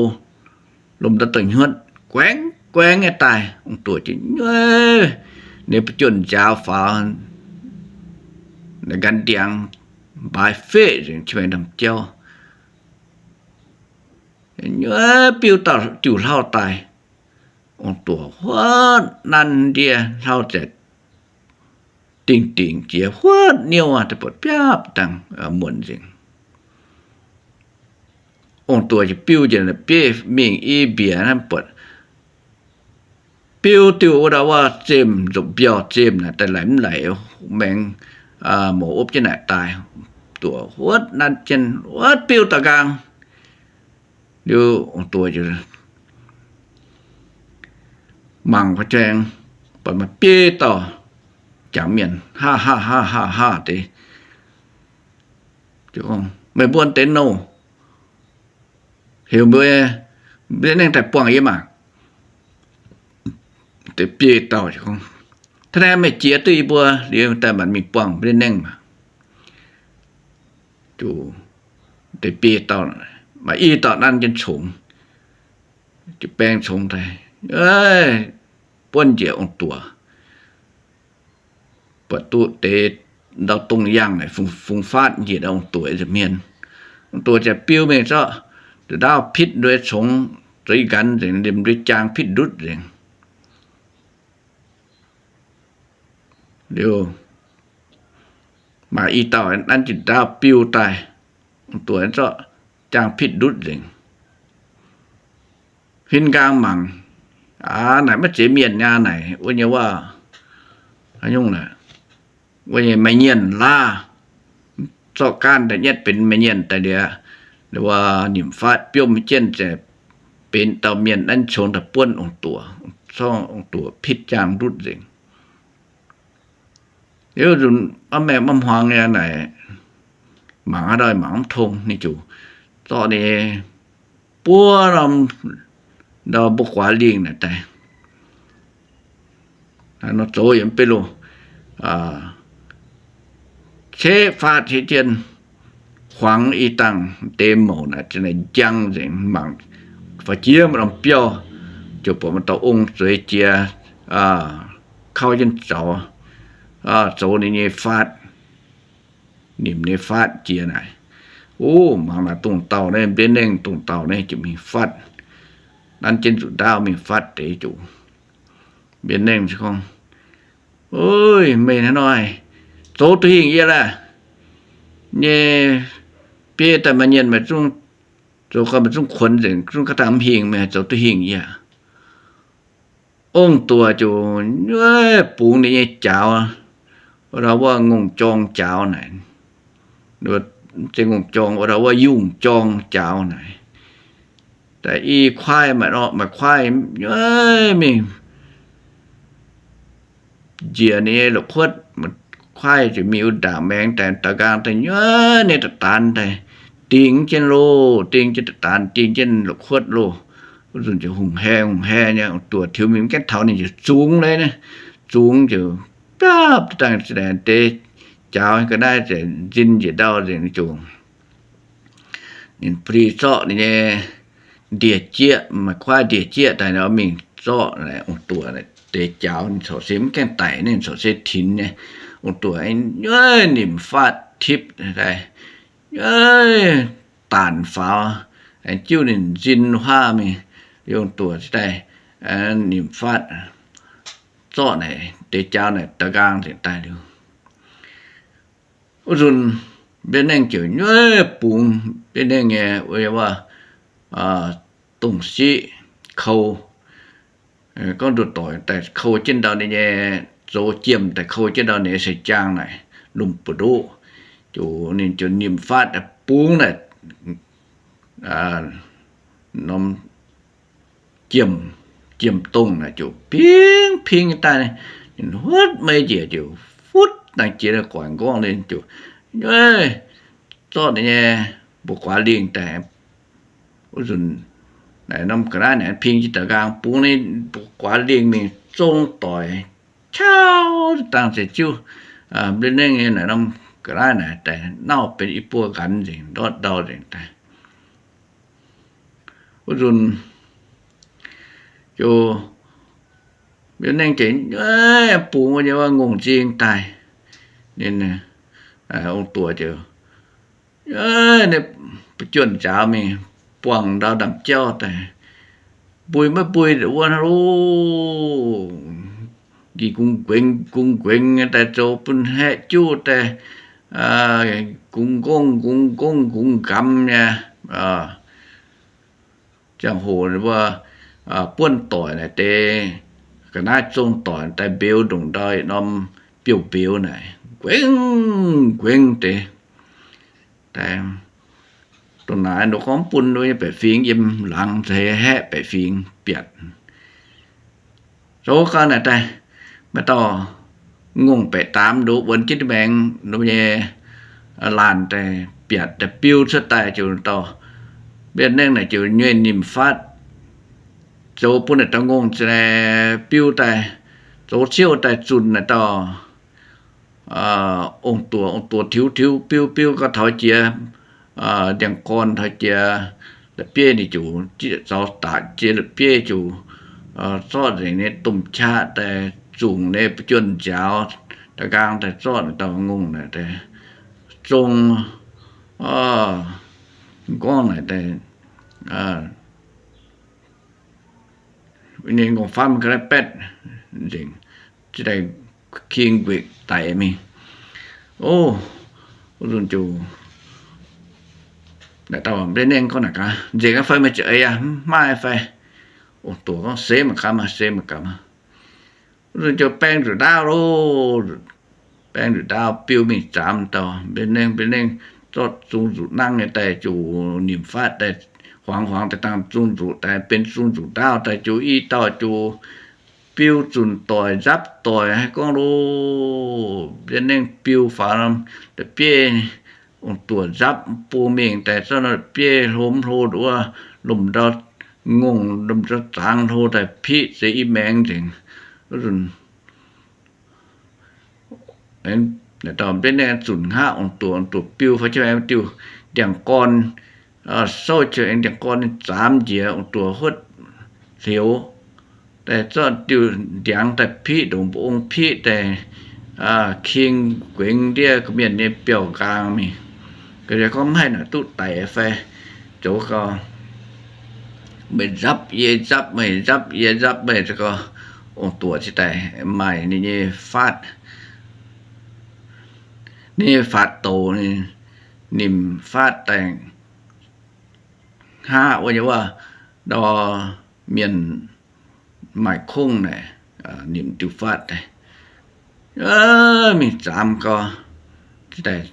lomh ndau dongh hnyuotv guaengv guaengv nyei daaih. Ong-Duoc jiez nyueiv, ninh mbuo juonh nziaaux faaux, nqanx ndiangx mbaaix feqv nzengc, qiex maengx ndamv-jauv, nyueiv biuv dauh diuh hlauv daaih. Ong-Duoc huotv nanv ndie hlauv ziouc dingh dingc jiex huotv niouv daaih buatc biapv dangh muonc nzengc. Ong-Duoc ziouc biuv njiec la'bieiv mingh i mbiec naaiv buatc biuv diuh wuov dauh wuov zemh, nzopc mbiauh zemh naaic daaih laic mv laic, maengx mouc opv jienv naaic daaih. Duoc huotv nanv jienv huotv biuv daaih nqaang. Liuz Ong-Duoc mangc fai jaeng, buatc maaih biei dauh jangc mienh haa haa haa haa haa deix. Meih mbuo deix nouh, heuc mbuo mbienv nengh daaih buangh yie maah! Deix biei dauh, Hnangv naaiv meih jiex duqv yie mbuo liuz daaih maanc mingh buangh mbienv nengh maah! Deix biei dauh, maaih i dauh nanv jienv congx, jiu-baeng congx daaih, buonv njiec Ong-Duoc. Buatc duqv deix ndau dongh yangh naaic fungx faatv njiec Ong-Duoc nza'hmien. Ong-Duoc ziouc biu mingh zorqv nduqc ndaauv pitv nduov congx, zoux i nqanx nzengc, liemh nduov jaang pitv ndutv nzengc. Liuz, maaih i dauh nanv jienv ndaauv biu daaih, Ong-Duoc zorqv jaang pitv ndutv nzengc. Huin nqaang mangc, aav, naaic maiv zeiz mienh nyei naaic, wuov nyei waac, haaix nyungc naaic, wuov nyei maaih nyienh laav, zorqv gaanv daaih nyetv benx maaih nyienh daaih liuz, wuov nimc faatv biomv jienv ziouc benx dauh mienh nanv congx daaih buonv Ong-Duoc, zorqv Ong-Duoc pitv jaang ndutv nzengc. Liuz nzunc maiv maengh maiv hmuangx nyei naaic, mangc haaix ndau mangc mv tong, ninh ziouc zorqv ninh buov norm ndau mbuo guaax lingh naaic daaih, nor zoux yiem beiv loh, ceqv faatv ceqv jien, huangx i dangh deix mouc naaic, naaic njang nzengc. Mangc faaux jiex maaih norm biauv, ziouc buatc maaih dauh ong zueiz jiex, kauv jienv zaux, zoux ninh nyei faatv, nimc nyei faatv jiex naaic. O, mangc naaic dongh dauh naaiv, mbienv nengh dongh dauh naaiv, ziouc mingh fatv, nanv jienv nzuqc ndaauv mingh fatv deix ziouc. Mbienv nengh gorngv, Ov, meih hnangv nor zoux duqv hingh yie laeh? Nyei biei daaih maaih nyienh meih zungv zoux gau, meih zungv kuonx nzengc, zungv ga'dangh mv hingh, meih zoux duqv hingh yie? Ong-Duoc ziouc nyueiv bungx ninh nyei jaaux, wuov dauh wuov ngongh jorng jaaux naaic, mv zeiz ngongh jorng, wuov dauh wuov yungh jorng jaaux naaic, daaih i kuaaiv, maaih kuaaiv nyueiv mingh njiec ninh nyei la'kuotv, maaih kuaaiv ziouc mingh wuov ndaangc maengx daaih, daux nqaang daaih nyuoz ninh da'daanx daaih dingh jienv loh, dingh jienv da'daanx, dingh jienv la'kuotv loh. Wuov nzunc ziouc hungh hae hungh hae nyei, ong-tuoqc tiux mingh mv gaengh taux ninh ziouc zungx leiz, zungx ziouc biapv dangh deix jaaux ga'naaiv ziouc nzin njiec ndau nzengc ziouc ninh bli zorqv ninh nyei ndie-jieqv, maaih kuaaiv ndie-jieqv daaih nor mingh zorqv ong-tuoqc deix jaaux, ninh corc se mv gaengh daic, ninh corc se tinx nyei. Ong-tuoqc nyuoz nimc faatv tipv daaih, daanc faaux, aengx jiuv ninh nzin huaav mingh. Ong-tuoqc daaih nimc faatv zorqv naaic deix jaaux naaic daux nqaang nzengc daaih liuz, wuov nzunc mbienv nengh ziouc nyuoz bungx mbienv nengh nyei wuov dongh siqv kou, gorngv nduqc doic daaih kou jienv ndau ninh nyei, zoux jiem daaih kou jienv ndau ninh nyei seix jaang naaic, lomh mbu'ndoqv, ziouc ninh ziouc nimc faatv bungx naaic norm jiem, jiem-dongh naaic ziouc ping ping daaih, ninh huotv maiv njiec ziouc futv dangh jiex guaix nqorngv liuz ziouc zorqv ninh nyei mbu'guaax lingh daaih. Wuov nzunc naaic norm ga'naaiv naaic ping jienv daux nqaang bungx ninh mbu'guaax lingh mingh zong doic, qauv dangh ziouc ziuv mbienv nengh nyei naaic norm ga'naaiv naaic daaih nauv benx i buo nqanx nzengc, ndortv ndau nzengc daaih. Wuov nzunc ziouc mbienv nengh ziouc bungx nyei wuov ngongh nzing daaih. Ninh ong-tuoqc ziouc, ninh ba'juonh nziaaux mingh buangh ndau ndaamv-jauv daaih, mbui maiv mbui wuov hnangv loh. Nqih gungx nquengx gungx nquengx daaih zoux bun haeqv juv daaih, gungx ngongh gungx ngongh gungx nqamx nyei. Ziangh hoc mbuo buonv doic naaic deix ga'naaiv zong doic daaih mbeux ndongc ndau yietc norm biouv-mbeux naaic, nquengx nquengx deix. Dongh naaic nduqc gorngv bun nduqc nyei baeqc fingx yiem laangz za'eix haeqv baeqc fingx biatc. Zoux gau naaic daaih, maaih dauh ngongh baeqc daamx nduqc wuonx jienv maengx nduqc nyei laanh daaih biatc daaih biu cuotv daaih ziouc dauh mbienv nengh naaic ziouc nyei nimc faatv zoux bun naaic dauh ngongh biu daaih, zoux ciouv daaih zunh naaic dauh ong-tuoqc. Ong-tuoqc tiux tiux biu biu gau taux jiex ndiangx gorn, taux jiex la'bieiv ninh ziouc zaux daaih jiex la'bieiv ziouc zorqv nzengc nyei domh qaqv daaih zungh nyei ba'juonh nziaaux da'nqaang daaih zorqv naaic dauh ngongh naaic daaih zong gorngv naaic daaih ninh ngongh famv ga'naaiv baetv nzengc, ziouc daaih king nquekc daic mingh. O, wuov nzunc ziouc naaic dauh mbienv nengh gorngv naaic gaax, nzengc aqv fai meih za'eix aqv, mv maaih fai? Ong-tuoqc gorngv, se mangc gaax maah, se mangc gaax maah. Wuov nzunc ziouc baeng nzuqc ndaauv loh. Baeng nzuqc ndaauv biu mingh zaamx dauh mbienv nengh. Mbienv nengh zorqv zung nzuqc nangv nyei daaih ziouc nimc faatv daaih huangx huangx daaih dangh zung nzuqc daaih benx zung nzuqc ndaauv daaih ziouc i dauh ziouc biu zunc doic nzapv doic haaix gorngv loh. Mbienv nengh biu faaux norm la'bieiv, ong-tuoqc nzapv bung mingh daaih zorqv norm la'bieiv hlo mv hlo wuov, lomh ndau ngongh lomh ndau zaangx hlo daaih piqv zeix i maengx nzengc. Wuov nzunc naaic dauh mbienv nengh zunc hngaqv ong-tuoqc, ong-tuoqc biu faaux jienv maengx diuh ndiangx gorn, souv jienv aengx ndiangx gorn ninh zaamx njiec ong-tuoqc huotv hleux daaih zorqv diuh ndiangx daaih piqv ndongc mbu'ong piqv daaih, king guengx ndiev gorqv-mienh nyei biauv-nqaang mingh. Gorqv-mienh gorngv, mv haih naaic duqv daic fai? Zoux gau, meih nzapv yie nzapv meih, nzapv yie nzapv meih, zoux gau ong-tuoqc ziouc daaih maaih ninh nyei faatv, ninh nyei faatv douc, ninh nimc faatv daaih hngaqv wuov nyei wuov, ndau mienh maaih kongv naaic, nimc diuh faatv daaih mingh zaamx gau, ziouc daaih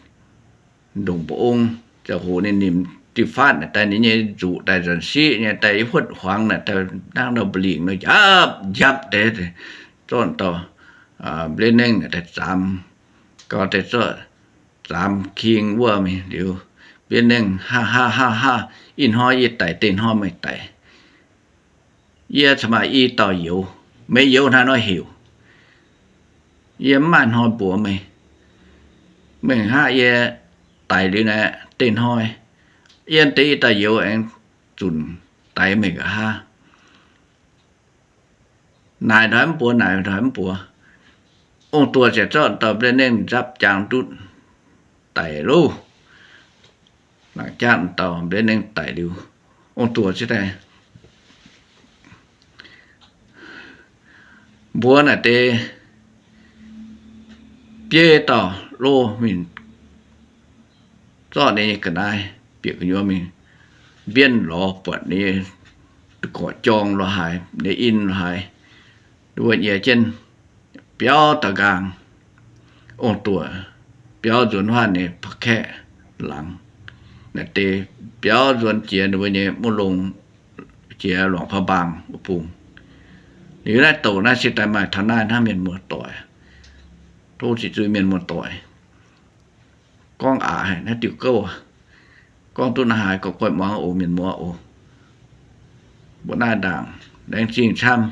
ndongc mbu'ong. Ziangh hoc ninh nimc diuh faatv naaic daaih, ninh nyei nzuqc daaih nzanc siqv nyei daaih, yie huotv huangx naaic daaih hnangv ndau mba'lingc nor njapv njapv deix, zorqv dauh mbienv nengh naaic daaih zaamx Gauh deix zorqv zaamx king wuov mingh liuz, mbienv nengh, Haa, haa, haa, haa, ih hnoi yie daic, deix hnoi meih daic. Yie cingx maaih i dauh youz, meih youz hnangv nor heuc. Yie mv maaih hnoi mbuox meih. Meih hnangv yie daic liuz naaic, deix hnoi yie deix i dauh youz aengx zunc daix meih nqa'haav. Naaic hnoi mv buoz, naaic hnoi mv buoz. Ong-Duoc ziouc zorqv dauh mbienv nengh nzapv jaang ndutv daic loh. Laangc jatv dauh mbienv nengh daic liuz, Ong-Duoc ziouc daaih mbuox naaic deix biei dauh loh mingh zorqv ninh nyei ga'naaiv bieqc gu'nyuoz mingh, mbienv lorz buatc ninh nyei gorqv-jorng lo haaix, ninh in lo haaix, wuov nyiex jienv biauv da'nqaang. Ong-Duoc biauv nzuonx huav ninh nyei pa'kaeqv laangz. Naaic deix biauv nzuonx jiex ninh mbuo nyei muv longx, jiex luangc paa mbaang wuov bung. Liuz naaiv douc naaiv se daaih maaih taux naaiv hnangv, mienh muoz-doic. Tov ziqc zuiz mienh muoz-doic. Gorngv aqc haic naaiv diuh gouv. Gorngv duqv naaiv haaix gorqv-goiv muangx oc, mienh muoz oc. Mbuo naaiv ndaangc laengz zingh camv.